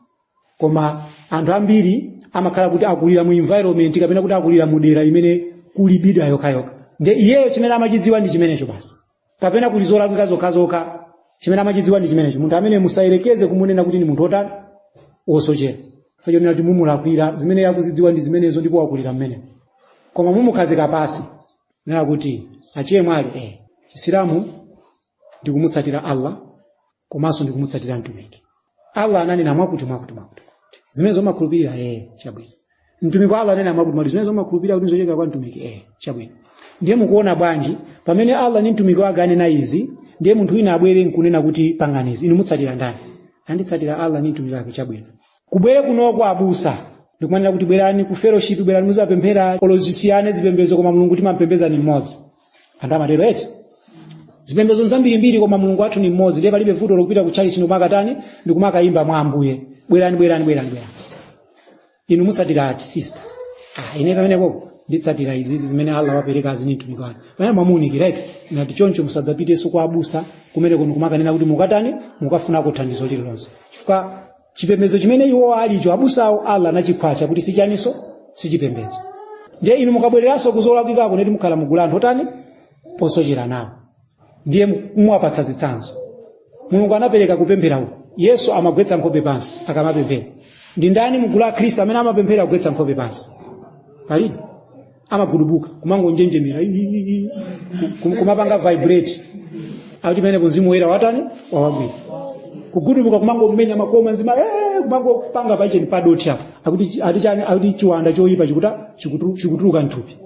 Koma anthu ambiri amakhala kuti akulira mu environment kapena kuti akulira mu dera limene kuli bida yokhayokha. Ndiye iyeyo chimene amachidziwa ndi chimenecho basi. Kapena kuli zolakwika zokhazokha, chimene amachidziwa ndi chimenecho. Munthu amene musayerekeze kumunena kuti ndi munthu wotani, wosochera. Chifukwa chonena kuti mumulakwira, zimene akuzidziwa ndi zimenezo ndipo wakulira mmenemo. Koma mumukhazika pasi, nena kuti achemwali, Chisilamu ndikumutsatira Allah komanso ndikumutsatira mtumiki. Allah ananena mwakuti mwakuti mwakuti zimene zomakhulupirira, chabwino. Mtumiki wa Allah ananena mwakuti mwakuti zimene zomakhulupirira kuti zochokera kwa mtumiki, chabwino. Ndiye mukuona bwanji pamene Allah ndi mtumiki wake anena izi, ndiye munthu wina abwere nkunena kuti pangani izi, inu mutsatira ndani? Anditsatira Allah ndi mtumiki wake, chabwino. Kubwere kunoko abusa ndikumanena kuti bwerani ku fellowship, bwerani muzapemphera, olo zisiyane zipembedzo koma Mulungu timampembedza ni mmodzi. Anthu amatero eti, zipembedzo nzambirimbiri koma Mulungu wathu ni mmodzi, ndiye palibe vuto lokupita ku chalichi ndikumakatani, ndikumakayimba mwa Ambuye, bwerani bwerani bwerani bwerani. Inu mutsatira ati sister? Ah, ine pamenepo nditsatira izizi zimene Allah wapereka azini mtumiki wake. Pamene mwamuunikira eti, nati choncho musadzapitenso kwa abusa kumeneko ndikumakanena kuti mukatani, mukafunako thandizo lililonse, chifukwa chipembedzo chimene iwo alicho abusawo Allah anachikhwacha kuti sichaniso, sichipembedzo. Ndiye inu mukabwereranso kuzolakwikako neti mukhala mugulu anthu otani, osochera nawo. Ndiye muwapatsa zitsanzo. Mulungu anapereka kupemphera uku, Yesu amagwetsa nkhope pansi akamapemphera. Ndi ndani mugulu la Khristu amene amapemphera kugwetsa nkhope pansi? Palibe. Amagudubuka, kumangonjenjemera, kumapanga vibrate, akuti pamene mzimu woyera watani, wawagwira. Kugudubuka, kumangomenya makoma nzima, kumangopanga paicheni padoti apo, akuti ati chani, akuti chiwanda choyipa chikutuluka mthupi.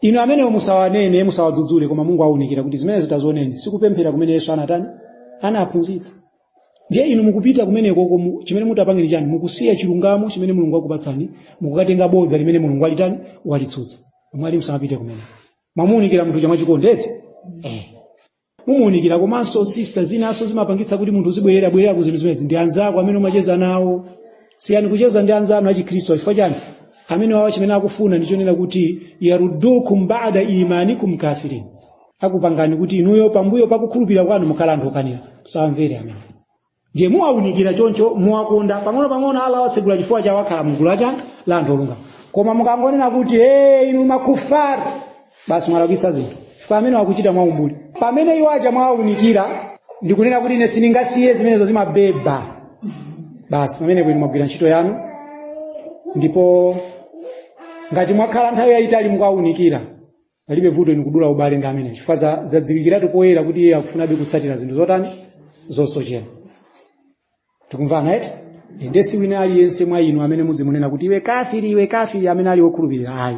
Inu amenewo musawanene, musawadzudzule, koma Mungu awunikira kuti zimene zitazonene sikupemphera kumene Yesu anatani, anaphunzitsa. Ndiye inu mukupita kumeneko, chimene mutapangeni chani? Mukusiya chilungamo chimene Mulungu akupatsani, mukukatenga bodza limene Mulungu alitani, walitsutsa. Mwali musamapite kumeneko. Mwamuunikira munthu chamwa chikondi eti? Mumuunikira. Komanso sister, zinaso zimapangitsa kuti munthu uzibwerera bwerera ku zinthu zimenezi ndi anzako amene umacheza nawo. Siyani kucheza ndi anzanu achikhristu. Chifukwa chani? Amene wawo chimene akufuna ndichonena kuti yaruddukum ba'da imanikum kafirin, akupangani kuti inuyo pambuyo pakukhulupirira kwanu mukhala anthu okanira. Musamvere amene. Ndiye muwaunikira choncho, muwakonda pang'ono pang'ono, Allah watsegula chifuwa chawo, akhala mgulu acha la anthu olungama. Koma mukangonena kuti hey, inu makufar, basi mwalakwitsa zinthu, chifukwa amene wakuchita mwaumbuli. Pamene iwo aja mwawaunikira ndikunena kuti ine sindingasiye zimenezo zimabeba, basi pamene bwino mwagwira ntchito yanu. Ndipo ngati mwakhala nthawi yayitali mukawaunikira, palibe vuto inu kudula ubale ndi amene, chifukwa zadziwikiratu poyera kuti iye akufunabe kutsatira zinthu zotani, zosochera. Tikumvana eti? Ndiye si wina aliyense mwa inu amene mudzimunena kuti iwe kafiri, iwe kafiri, amene ali wokhulupirira, ayi.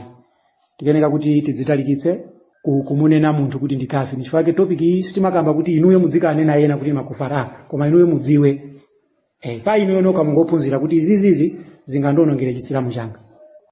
Tikuyeneka kuti tidzitalikitse kumunena munthu kuti ndi kafiri. Chifukwa chake topic iyi sitimakamba kuti inuyo mudzikanena ena kuti makufara, koma inuyo mudziwe, pa inuyo nokha mungophunzira kuti izizizi Zingandionongere Chisilamu changa.